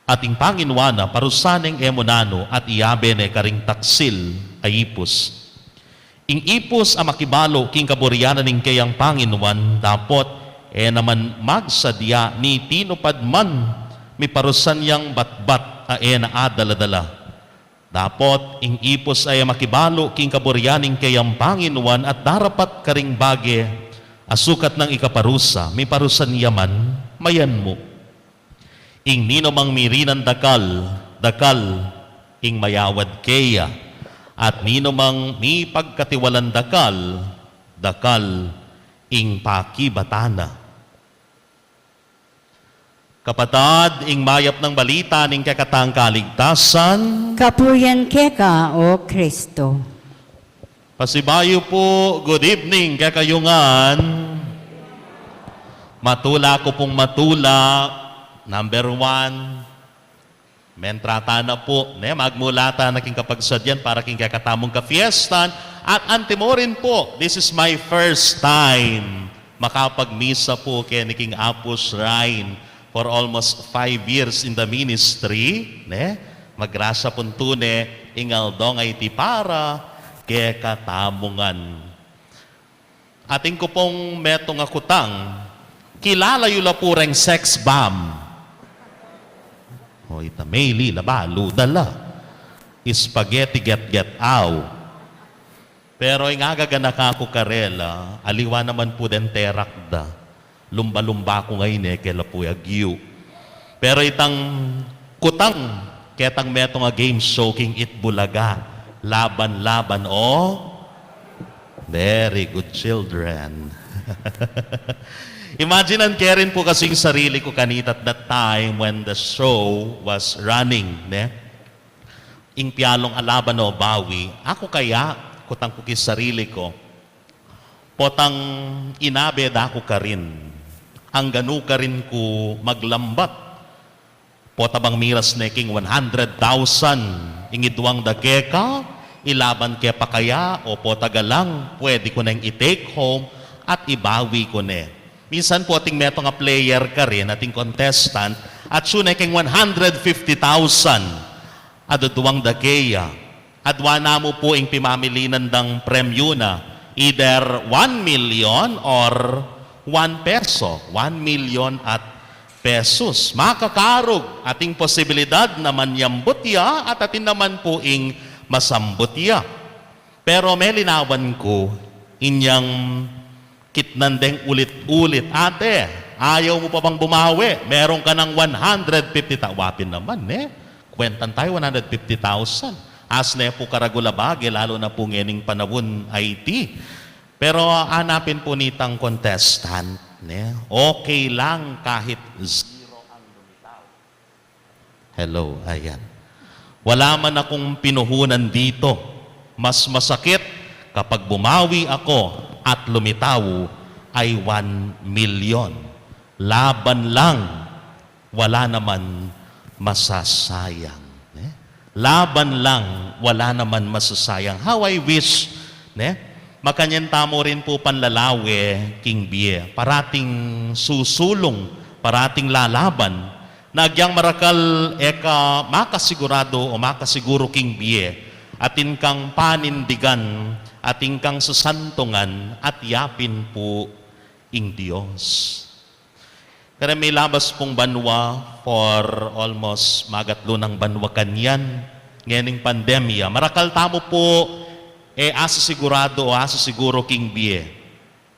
At ing panginuan na parusa neng e mu nanu at iyabe ne karing taksil a ipus. Ing ipus a makibalu king kaburian na ning keyang panginuan, dapot e na man magsadia ni tinupad man miparusan yang batbat a e na adala-dala. Dapot ing ipus a e makibalu king kaburian ning keyang Panginuan at darapat karing bage a sukat nang ikaparusa, miparusan ya man, mayanmu. Ing ninumang mirinan dakal, dakal ing mayawad keya, at ninumang mipagkatiwalan dakal, dakal ing pakibatan na. Kapatad, ing mayap nang balita ning kekatang kaligtasan. Kapurian keka, O Kristo. Pasibayu pu, good evening kekayu ngan. Matula ku pung matula, number one. Mentrata na pu, ne, magmulata na king kapagsadyan para king kekatamung kafiestan. At antimo rin pu, this is my first time makapagmisa pu keni king Apu Shrine for almost five years in the ministry, ne? Magrasa pun tune ing aldong a iti para kekatamu ngan. Atin ku pung metung a kutang, kilala yu la pu reng sex bomb? O, ita, meli la balu da la. Spaghetti get-get, aw. Pero ing agaganaka ku karela, aliwa naman pu deng terak da. Lumba-lumba ku ngeni, e ke la pu agyu. Pero itang kutang, ketang metung a game show king Eat Bulaga. Laban-laban, o? Very good, children. Imaginan ke rin pu kasing sarili ku kanita at that time when the show was running, ne? Ing pialung a Laban o Bawi, aku kaya, kutang ku king sarili ku, potang inabe da ku karin, angganu karin ku maglambat, pota bang miras ne king one hundred thousand ing idwang da keka, ilaban ke pa kaya, o pota galang, pwede ku neng i-take home at ibawi ku ne. Minsan pu ating metung a player karin, ating contestant, atsu ne king one hundred fifty thousand a dudwang da keya. Adwa na mu pu ing pimamilinan dang premyu na, either one million or one peso, one million at pesos. Makakarug, ating posibilidad na manyambut ya at atin naman pu ing masambut ya. Pero melinawan ku, inyang kitnan deng ulit-ulit, "Ate, ayaw mu pa bang bumawi? Meron ka nang one hundred fifty thou-," wapin naman, ne? Kwentan tayo, one hundred fifty thousand. As ne pu karagul a bage, lalo na pu ngening panaun a iti. Pero anapin pu nitang contestant, ne? Okay lang kahit zero ang lumitaw. Hello, ayan. Wala man akong pinuhunan dito. Mas masakit kapag bumawi ako at lumitaw ay one million. Laban lang, wala naman masasayang. Eh? Laban lang, wala naman masasayang. How I wish, ne? Makanyan tamu rin pu panlalawe king bie. Parating susulung, parating lalaban, na agyang marakal e ka makasigurado o makasiguru king bie, atin kang panindigan, atin kang sasantungan, at yapin pu ing Dios. Kareng milabas pung banua for almost magatlu nang banua kanyan, ngening pandemya. Marakal tamu pu e asisigurado o asisiguru king bie.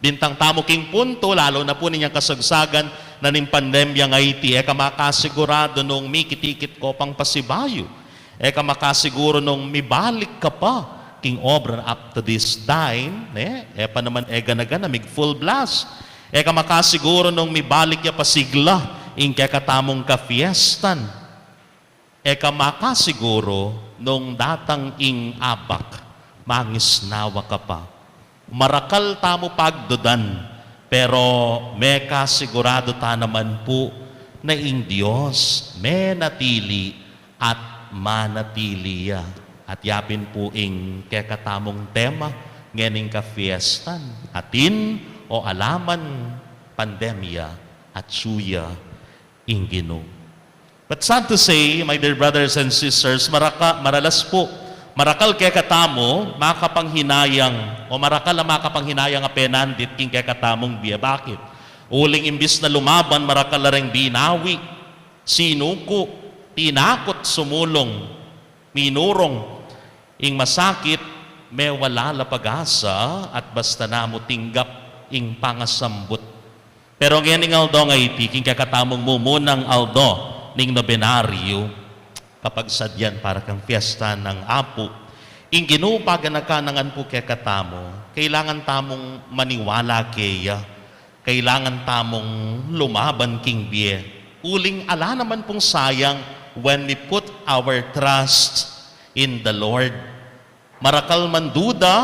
Bintang tamu king punto, lalu na pu ninyang kasagsagan na ning pandemya a iti, e ka makasigurado nung mikit-ikit ko pang pasibayu. E ka makasiguru nung mibalik ka pa king obra up to this time, ne? E pa naman e gana-gana, mig full blast. E ka makasiguru nung mibalik ya pa sigla ing kekatamung kafiestan. E ka makasiguru nung datang ing abak, mangisnawa ka pa. Marakal tamu pagdudan, pero mekasigurado ta naman pu na ing Dios menatili at manatili ya. At yapin pu ing kekatamung tema ngening kafiestan, atin o alaman pandemya, atsu ya ing Ginu. But sad to say, my dear brothers and sisters, maraka-, maralas pu, marakal kekatamu makapanghinayang, o marakal a makapanghinayang a penandit king kekatamung bie. Bakit? Uling imbis na lumaban, marakal la reng binawi. Sinuku, tinakut sumulung, minurung, ing masakit, mewala la pag-asa, at basta na mu tinggap ing pangasambut. Pero ngening aldo a iti, king kekatamung mumunang aldo ning nobenaryo, kapagsadyan para kang fiesta nang Apu, ing Ginu paganakan na ngan pu kekatamu, kailangan tamung maniwala keya, kailangan tamung lumaban king bie. Uling ala naman pung sayang when we put our trust in the Lord. Marakal man duda,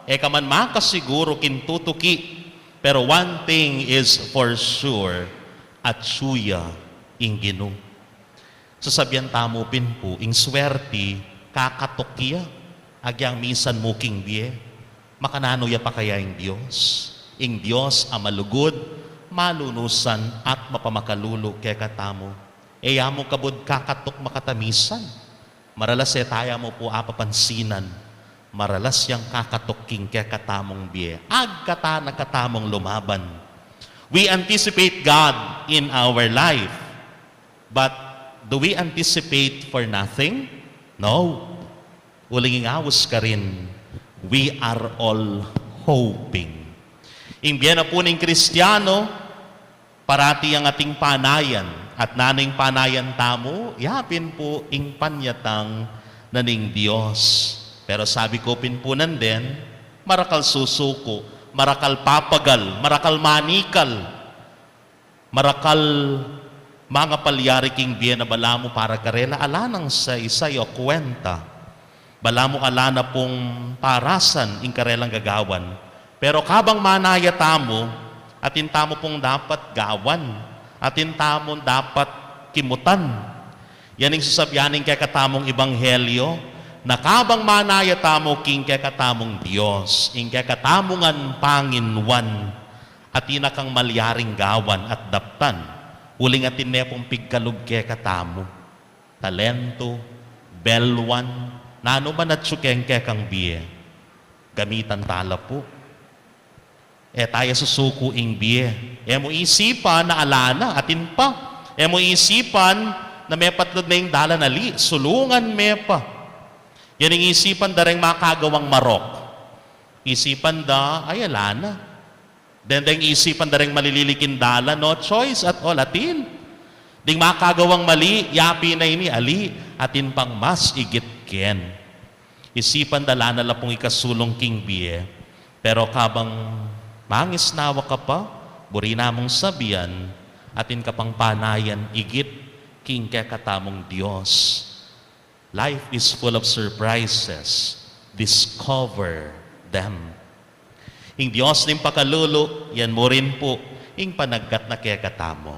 e ka man makasiguru king tutuki, pero one thing is for sure, atsu ya ing Ginu. Sasabian tamu pin pu, ing swerti, kakatuk ya, agyang misan mu king bie, makananu ya pa kaya ing Dios? Ing Dios a malugud, malunusan, at mapamakalulu kekatamu. E ya mu kabud kakatuk makatamisan. Maralas e taya mu pu apapansinan. Maralas yang kakatuk king kekatamung bie. Agkatan na katamung lumaban. We anticipate God in our life. But do we anticipate for nothing? No. Uling ing aus karin, we are all hoping. Ing bie na pu ning Kristiano, parati yang ating panayan, at nanu ing panayan tamu, ya pin pu ing panyatang na ning Dios. Pero sabi ku pin pu nandin, marakal susuku, marakal papagal, marakal manikal, marakal mangapalyari king bie na balamu para karela, ala nang saysay o kwenta. Balamu ala na pung parasan ing karelang gagawan. Pero kabang manaya tamu, atin tamu pung dapat gawan, atin tamu dapat kimutan. Yan ing sasabian ning kekatamung ebanghelyo, na kabang manaya tamu king kekatamung Dios, ing kekatamung Panginuan, atin na kang malyaring gawan at daptan, uling atin ne pung pigkalub kekatamu. Talentu, belwan, nanu man atsu keng kekang bie. Gamitan tala pu. E taya susuku ing bie. E mu isipan na ala na, atin pa. E mu isipan na mepatlud na ing dalan ali, sulungan me pa. Yan ing isipan da reng makagawang marok. Isipan da, ay, ala na. Deng, deng isipan da reng malililing dalan, no choice at all, atin. Ding makagawang mali, yapin na ini, ali, atin pang mas igit ken. Isipan da la na la pung ikasulung king bie, pero kabang mangisnawa ka pa, buri na mung sabian, atin ka pang panayan igit king kekatamung Dios. Life is full of surprises. Discover them. Ing Dios ning pakalulu, yan mu rin pu ing panagkat na kekatamu.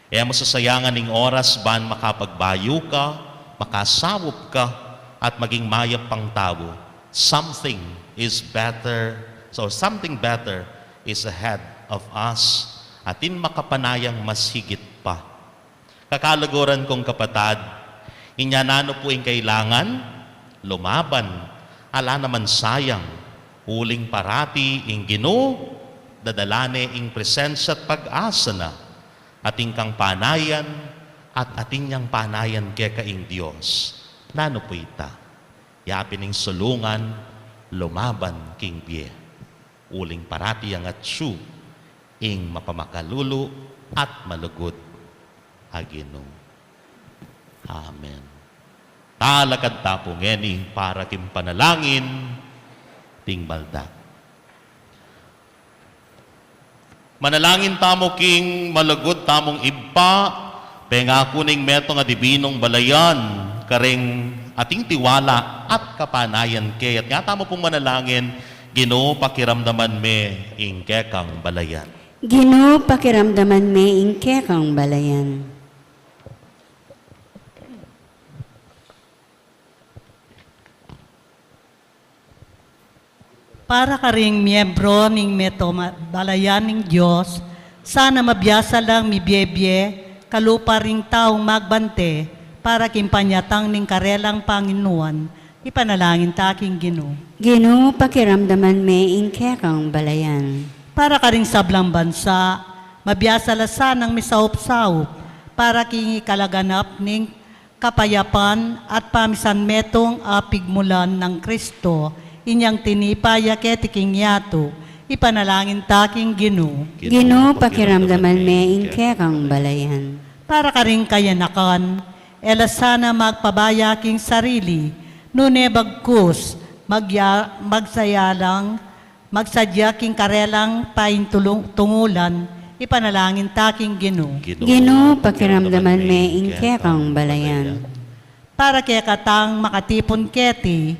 E mu sasayangan ing oras ban makapagbayu ka, makasaup ka, at maging mayap pang tau. Something is better, so something better is ahead of us. Atin makapanayang mas higit pa. Kakaluguran kung kapatad, inya nanu pu ing kailangan? Lumaban, ala naman sayang, uling parati ing Ginu, dadala ne ing presensya at pag-asa na, atin kang panayan, at atin yang panayan keka ing Dios. Nanu pu ita? Yapin ing sulungan, lumaban king bie. Uling parati yang atsu ing mapamakalulu at malugud a Ginu. Amen. Talakad ta pu ngeni para king panalangin ding balda. Manalangin tamu king malugud tamung Ibpa, pengaku ning metung a dibinung balayan, karing ating tiwala at kapanayan ke. At nga tamu pung manalangin, Ginu, pakiramdaman me ing kekang balayan. Ginu, pakiramdaman me ing kekang balayan. Para karing miyembro ning metung a balayan ning Dios, sana mabiasa lang mibie-bie kalupa ring taung magbante para king panyatang ning karelang panginuan. Ipanalangin ta king Ginu. Ginu, pakiramdaman me ing kekang balayan. Para karing sablang bansa, mabiasa la sanang misaup-saup Para king ikalaganap ning kapayapan at pamisan metung a pigmulan nang Kristo, inyang tinipa ya keti king yatu, ipanalangin ta king Ginu. Ginu, pakiramdaman me ing kekang balayan. Para karing kayanakan, e la sana magpabaya king sarili, nune bagkus, magya-, magsaya lang, magsadya king karelang paintulung-, tungulan, ipanalangin ta king Ginu. Ginu, pakiramdaman me ing kekang balayan. Para kekatang makatipun keti,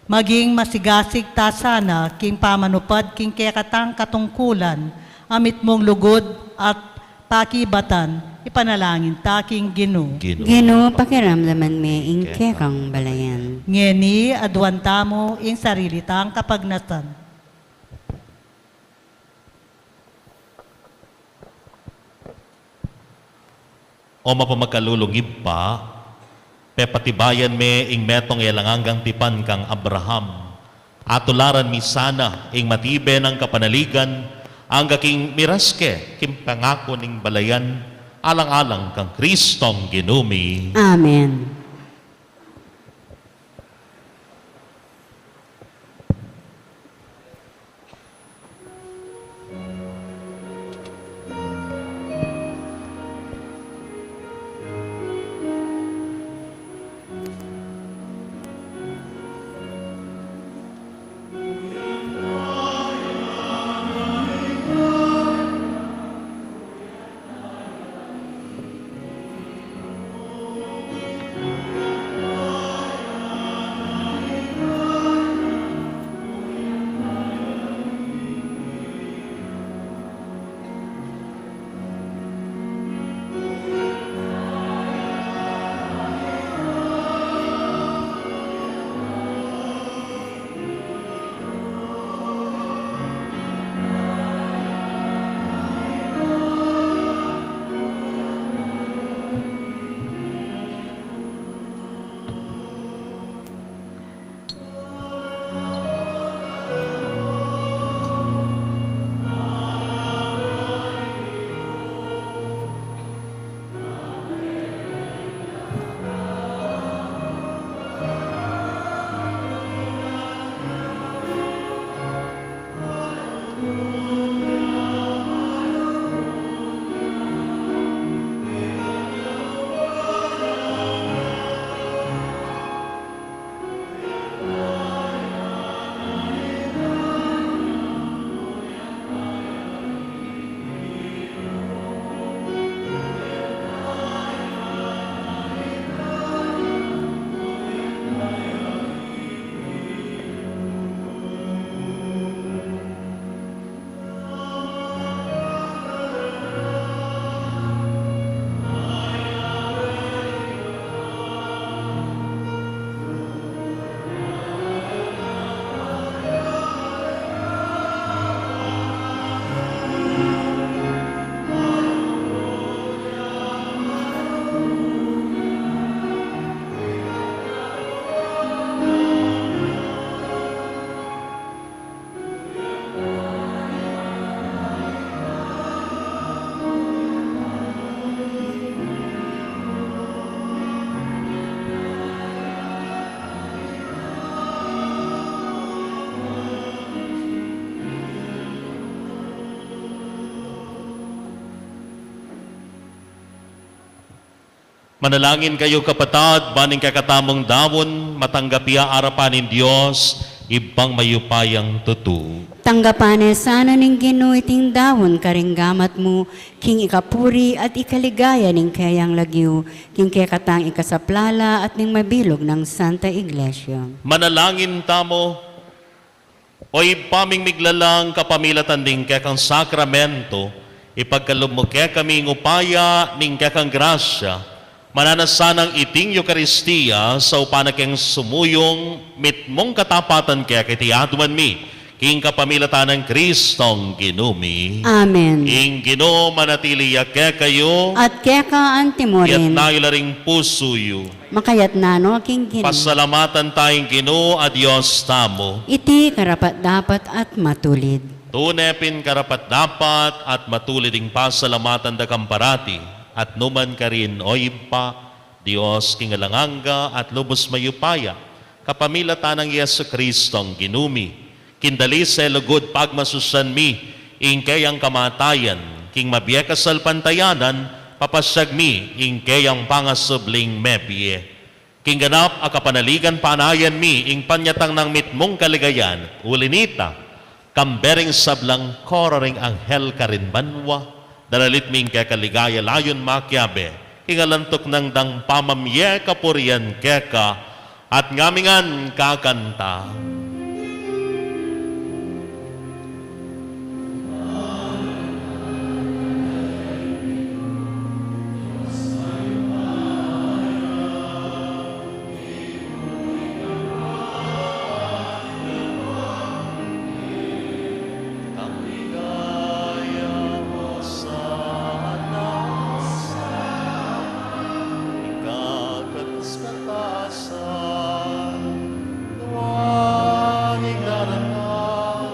maging masigasig ta sana king pamanupad king kekatang katungkulan, a mitmung lugud at pakibatan, ipanalangin ta king Ginu. Ginu, pakiramdaman me ing kekang balayan. Ngeni, aduan tamu ing sarili tang kapagnasan. O mapamakalulung Ibpa, pepatibayan me ing metung e alang anggang tipan kang Abraham. Atularan mi sana ing matibe nang kapanaligan, angga king miras ke king pangaku ning balayan, alang-alang kang Kristong Ginu mi. Amen. Manalangin kayu, kapatad, ban ing kekatamung daun matanggap ya arapan ning Dios, Ibpang mayupayang tutu. Tanggapan ne sana ning Ginu iting daun karing gamat mu, king ikapuri at ikaligaya ning keyang lagyu, king kekatang ikasaplala at ning mabilug nang Santa Iglesia. Manalangin tamu. O Ibpa ming miglalang, kapamilatan ding kekang sakramento, ipagkalub mu kekami ing upaya ning kekang grasya, mananu na sanang iting Eukaristia, saupan na keng sumuyung mitmung katapatan keka, iti aduan mi king kapamilatan nang Kristong Ginu mi. Amen. Ing Ginu manatili ya kekayu. At keka antimurin. Iyatas yu la ring pusu yu. Makayatas na no king Ginu. Pasalamatan ta ing Ginu a Dios tamu. Iti karapat-dapat at matulid. Tune pin karapat-dapat at matulid ing pasalamatan da kang parati. At numan karin, O Ibpa, Dios king alang angga at lubus mayupaya, kapamilatan nang Jesucristong Ginu mi, king dalise, lugud, pagmasusian mi ing keyang kamatayan, king mabie kasalpantayanan, papasyag mi ing keyang pangasubling mebie. King ganap a kapanaligan, panayan mi ing panyatang nang mitmung kaligayan. Uli nita, kambe ring sablang koro ring anghel karin banua, daralit mi ing keka ligaya layun makiabe king alang tuknang dang pamamie kapurian keka, at ngami ngan kakanta. Ing kakas-kakasan, nuan ing daratang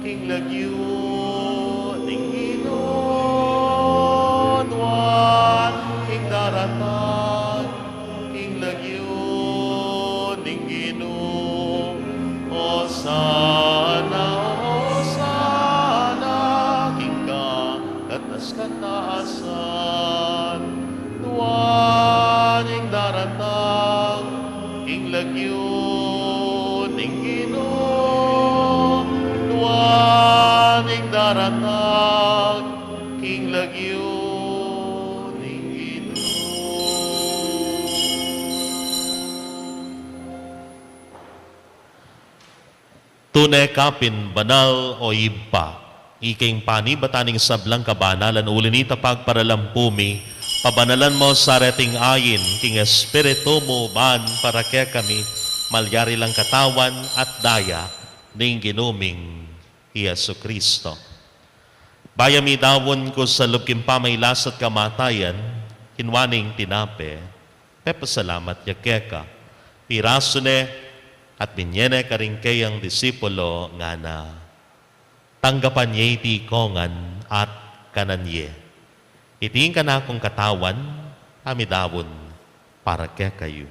king lagyu ning Ginu, nuan ing daratang king lagyu ning Ginu. Osana, Osana, king kakatas katasan, nuan ing daratang king lagyu ning Ginu, nuan ing daratang king lagyu ning Ginu. Tune ka pin banal, O Ibpa, ika ing panibatan ning sablang kabanalan, uli nita pagparalan pu mi, pabanalan mu sa reting ain king Espiritu mu ban para kekami malyari lang katawan at daya ning Ginu ming Jesucristo. Bayu mi daun ku sa lub king pamailas at kamatayan, kinua ne ing tinape, pepasalamat ya keka, pirasu ne, at binye ne karing keyang disipulo, ngana: Tanggapan ye iti kongan at kanan ye. Iti ing kanakung katawan, a midaun para kekayu.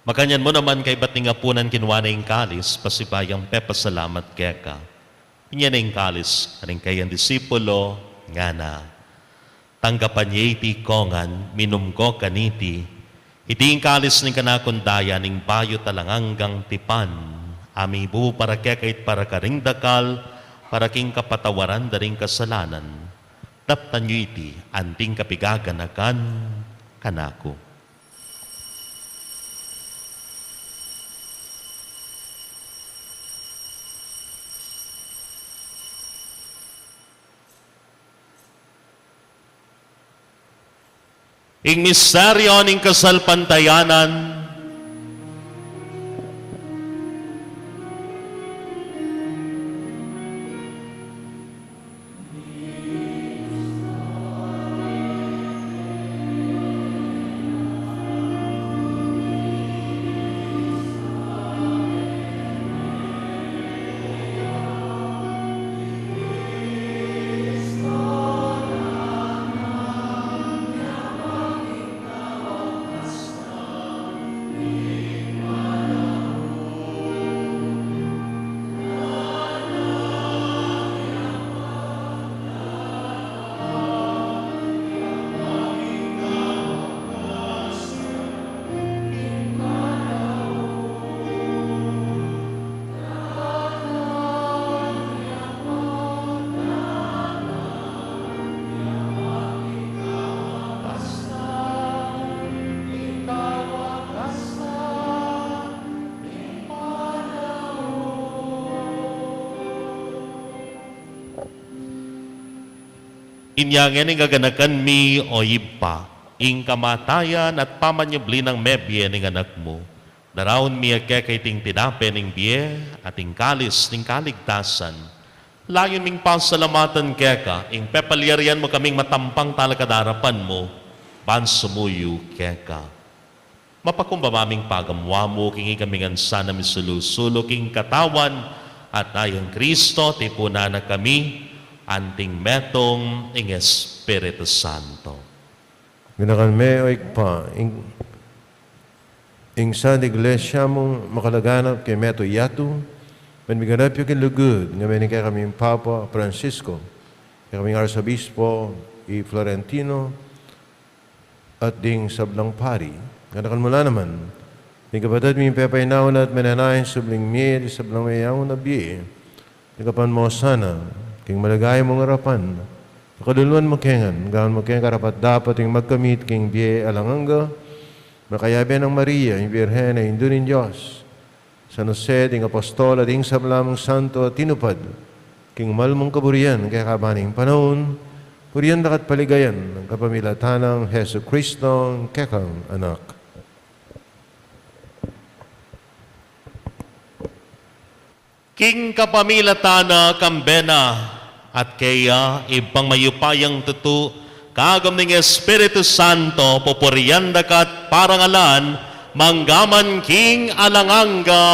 Makanyan mu naman kaybat ning apunan, kinua ne ing kalis, pasibayung pepasalamat keka, binye ne ing kalis karing keyang disipulo, ngana: Tanggapan ye iti kongan, minum ko kaniti. Iti ing kalis ning kanakung daya ning bayu at alang anggang tipan, a mibubu para kekayu at para karing dakal, para king kapatawaran da ring kasalanan. Daptan yu iti anting kapigaganakan kanaku. Ing misteryu ning kasalpantayanan. Inya ngeni, gaganakan mi, o Ibpa, ing kamatayan at pamanyubli nang mebie ning Anak mu, Daraun mi keka iting tinape ning bie at ing kalis ning kaligtasan. Layun ming pasalamatan keka ing pepalyarian mu kaming matampang talakad king arapan mu ban sumuyu keka. Mapakumbaba ming pagamuan mu king ikami ngan sana misulu-sulu king katawan at dayang Kristo, tipunan na kami anting metung ning Espiritu Santo. Ganakan me, o Ibpa, ing, ing Santa Iglesia mung makalaganap king meto yatu, ban miganap ya king lugud, ngan ning kekaming Papa Francisco, kekaming Arsobispo i Florentino, at ding sablang pari. Ganakan mu la naman ding kapatad ming pepainawa na at manenaya king subling mie, ding sablang meyaun a bie, ding kapan mu sana king maligaya mung arapan. Pakaluluan mu kami ngan, gawan mu kaming karapat-dapat ding magkamit king bie alang angga, makayabe nang Maria, ing Birhen a Indu ning Dios, San Jose, ding apostol, at ding sabla mung santo a tinupad king mal mung kaburian keka ban king panaun, purian da ka at paligayan, kapamilatan nang Jesucristo, kekang Anak. King kapamilatan na, kambe na, at keya, Ibpang mayupayang tutu, kagum ning Espiritu Santo, pupurian da ka at parangalan, mangga man king alang angga.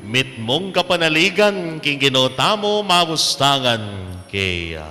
Mitmung kapanaligan king Ginu tamu, magustangan keya.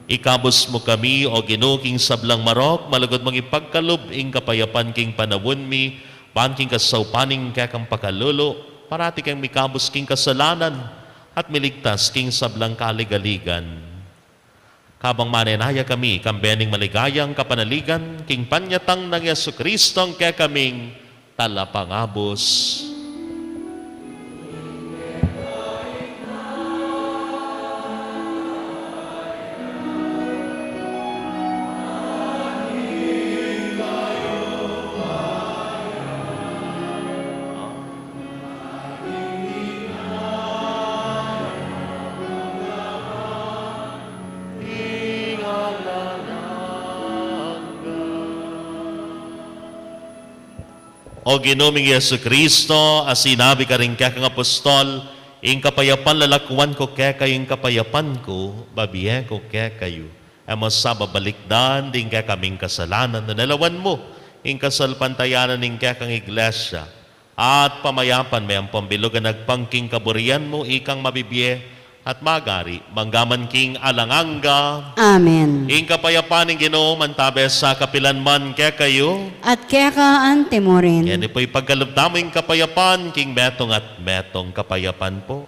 Ikabus mu kami, O Ginu, king sablang marok, malugud mung ipagkalub ing kapayapan king panaun mi, ban king kasaupan ning kekang pakalulu, parati keng mikabus king kasalanan, at miligtas king sablang kaligaligan. Kabang manenaya kami, kambe ning maligayang kapanaligan, king panyatang nang Jesucristong kekaming Talapangabus. O Ginu ming Jesucristo, a sinabi karing kekang apostol, ing kapayapan lalakuan ku kekayu, ing kapayapan ku bibie ku kekayu. E mu sa babalikdan ding kekaming kasalanan, nune lawan mu ing kasalpantayanan ning kekang Iglesia, at pamayapan me ampong bilug a agpang king kaburian mu, ikang mabibie at magari mangga man king alang angga. Amen. Ing kapayapan ning Ginu mantabe sa kapilan man kekayu. At keka anti mu rin. Ngeni pu, ipagkalub tamu ing kapayapan king metung at metung. Kapayapan pu.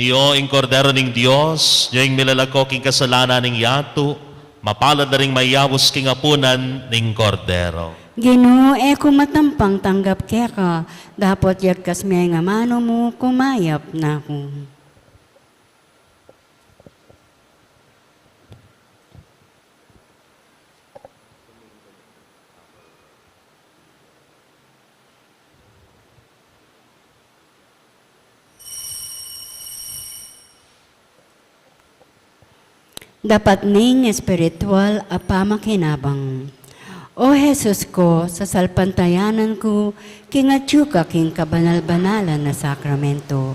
Nyo ing Kordero ning Dios, nyo ing milalako king kasalanan ning yatu, mapalad la ring mayaus king apunan ning Kordero. Ginu, e ku matampang tanggap keka, dapot yagkas me ing amanu mu, kumayap na ku. Dapat ning espiritual a pamakinabang. O Jesus ku, sasalpantayanan ku king atyu ka king kabanal-banalan a sakramento.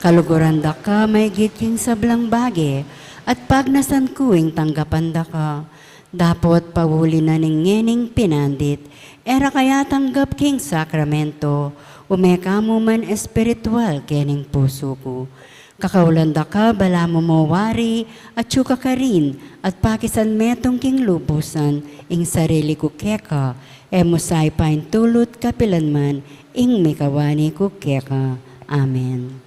Kaluguran da ka maigit king sablang bage, at pagnasan ku ing tanggapan da ka. Dapot pauli na ning ngening pinandit, e ra ka atanggap king sakramento, ume ka mu man espiritual kening pusu ku. Kakaulan da ka balamu mo wari, atyu ka karin, at pakisan metung king lubusan ing sarili ku keka, e mu sa ipaintulut kapilan man ing mikawani ku keka. Amen.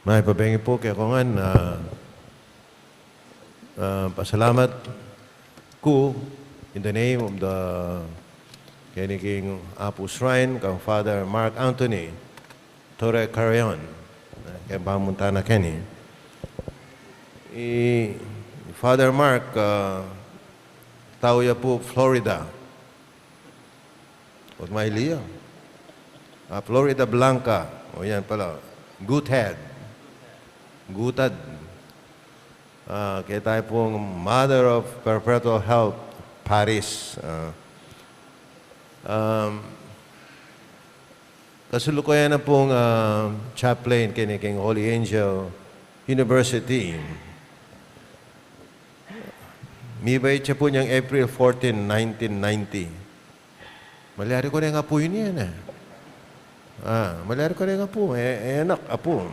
Mayap a bengi pu kekongan, ah, ah, pasalamat ku in the name of the, keni king Apu Shrine, kang Father Mark Anthony Torre Carreon, ah, keng pamunta na keni. I Father Mark, ah, tau ya pu Florida. Huwag mahiya. Ah, Florida Blanca. O, yan pala. Guthead. Gutad. Ah, kaya tayo pong Mother of Perpetual Help, Paris. Ah, um, kasulukuyan na pung, ah, chaplain keni king Holy Angel University. Mibait ya pu neng April fourteen, nineteen ninety. Malyari ko neng apu ini, e. Ah, malyari ko neng apu, e, e, anak, apu.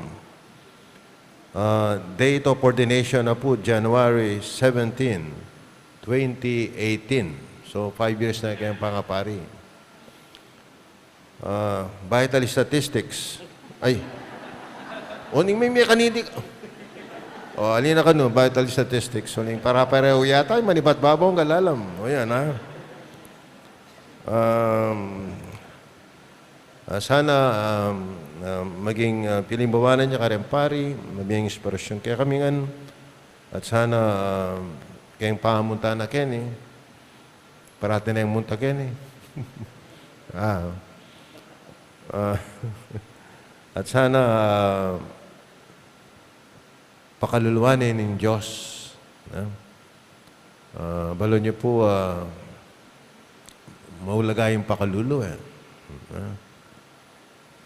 Ah, date of ordination na pu, January seventeen, twenty eighteen. So, five years na keng pangapari. Ah, vital statistics. Ay. Uling me, me kanini. O, ali na kanu, vital statistics. Uling pare-parehu yata, manibat babaw, galalam. O, yan, ha? Um, ah, sana, um, ah, maging, ah, pilimbawanan ya kareng pari, maging inspirasyon kekami ngan, at sana, ah, keng pamunta na keni, parati neng munta keni. Ah. Ah, at sana, ah, pakaluluan ne ning Dios, ne? Ah, balu yu pu, ah, maulaga ing pakalulu, e. Ah,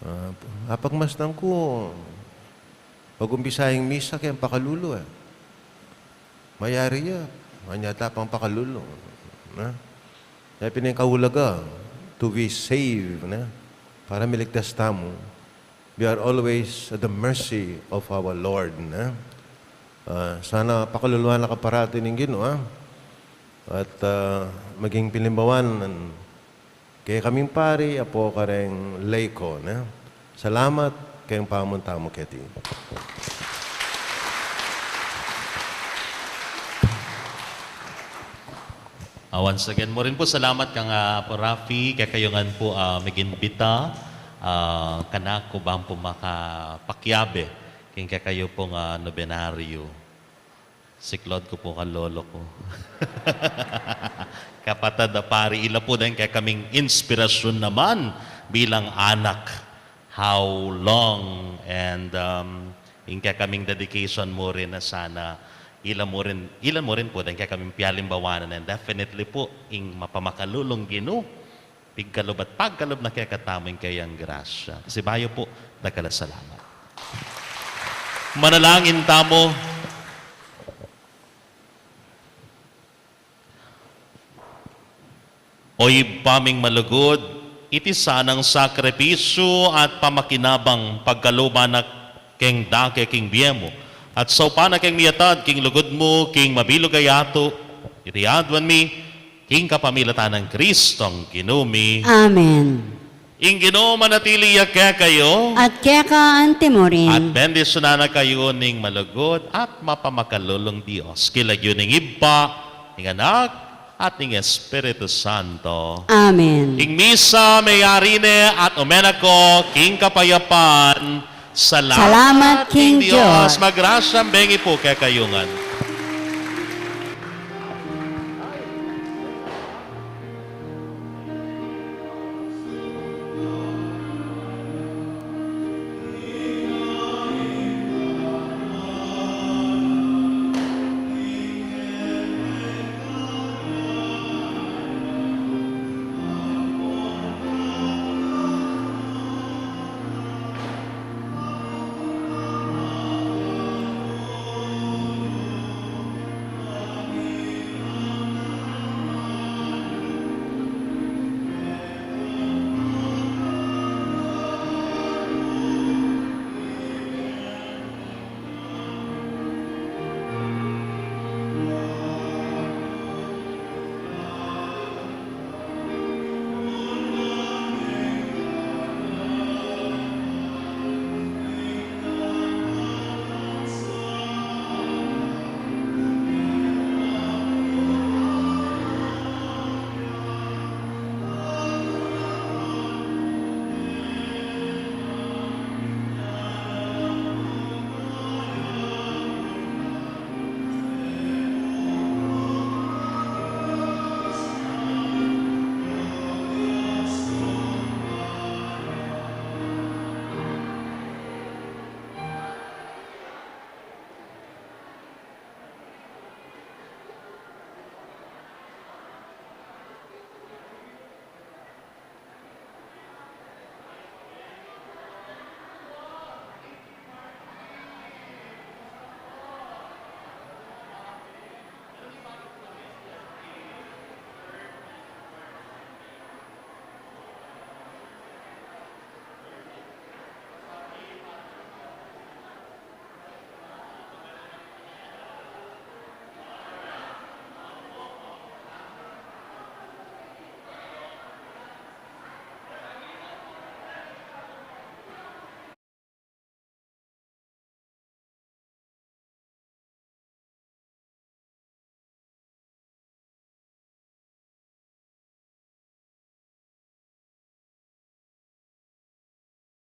ah, apagmasdan ku, pag-umpisa ing misa keng pakalulu, e. Mayari ya, mayari ya pang pakalulu, ne? Kaya pin ing kaulaga, to be saved, ne? Para miligtas tamu. We are always at the mercy of our Lord, ne? Ah, sana pakaluluan na ka parati ning Ginu, ha? At, ah, maging pilimbawanan kekaming pari, apo kareng lay ko, ne? Salamat keng pamunta mu keti. Ah, once again, murin pu salamat kang, ah, Apo Rafi, kekayu ngan pu, ah, migimbita, ah, kanaku bang pu makapakiabe king kekayu pung, ah, nobenaryo. Siklaud ku pu kang lolo ku. Kapatad a pari, ila pu deng kekaming inspirasyon naman bilang anak. How long and, um, ing kekaming dedication murin a sana ila murin, ila murin pu deng kekaming pialimbawanan, and definitely pu ing mapamakalulung Ginu, pigkalub at pagkalub na kekatamu ing kayang grasya. Sibayu pu, dakal a salamat. Manalangin tamu. O Ibpa ming malugud, iti sanang sakripisyu at pamakinabang pagkaluban na keng dake king bie mu, at saupan na keng miatad king lugud mu king mabilug a yatu, iti aduan mi king kapamilatan nang Kristong Ginu mi. Amen. Ing Ginu manatili ya kekayu. At keka anti mu rin. At bendisyunan na kayu ning malugud at mapamakalulung Dios, king lagyu ning Ibpa, ning Anak, at ning Espiritu Santo. Amen. Ing misa meyari ne at ume na ko king kapayapan. Salamat Salamat king king Dios. Dios. Magrasyang bengi pu kekayu ngan.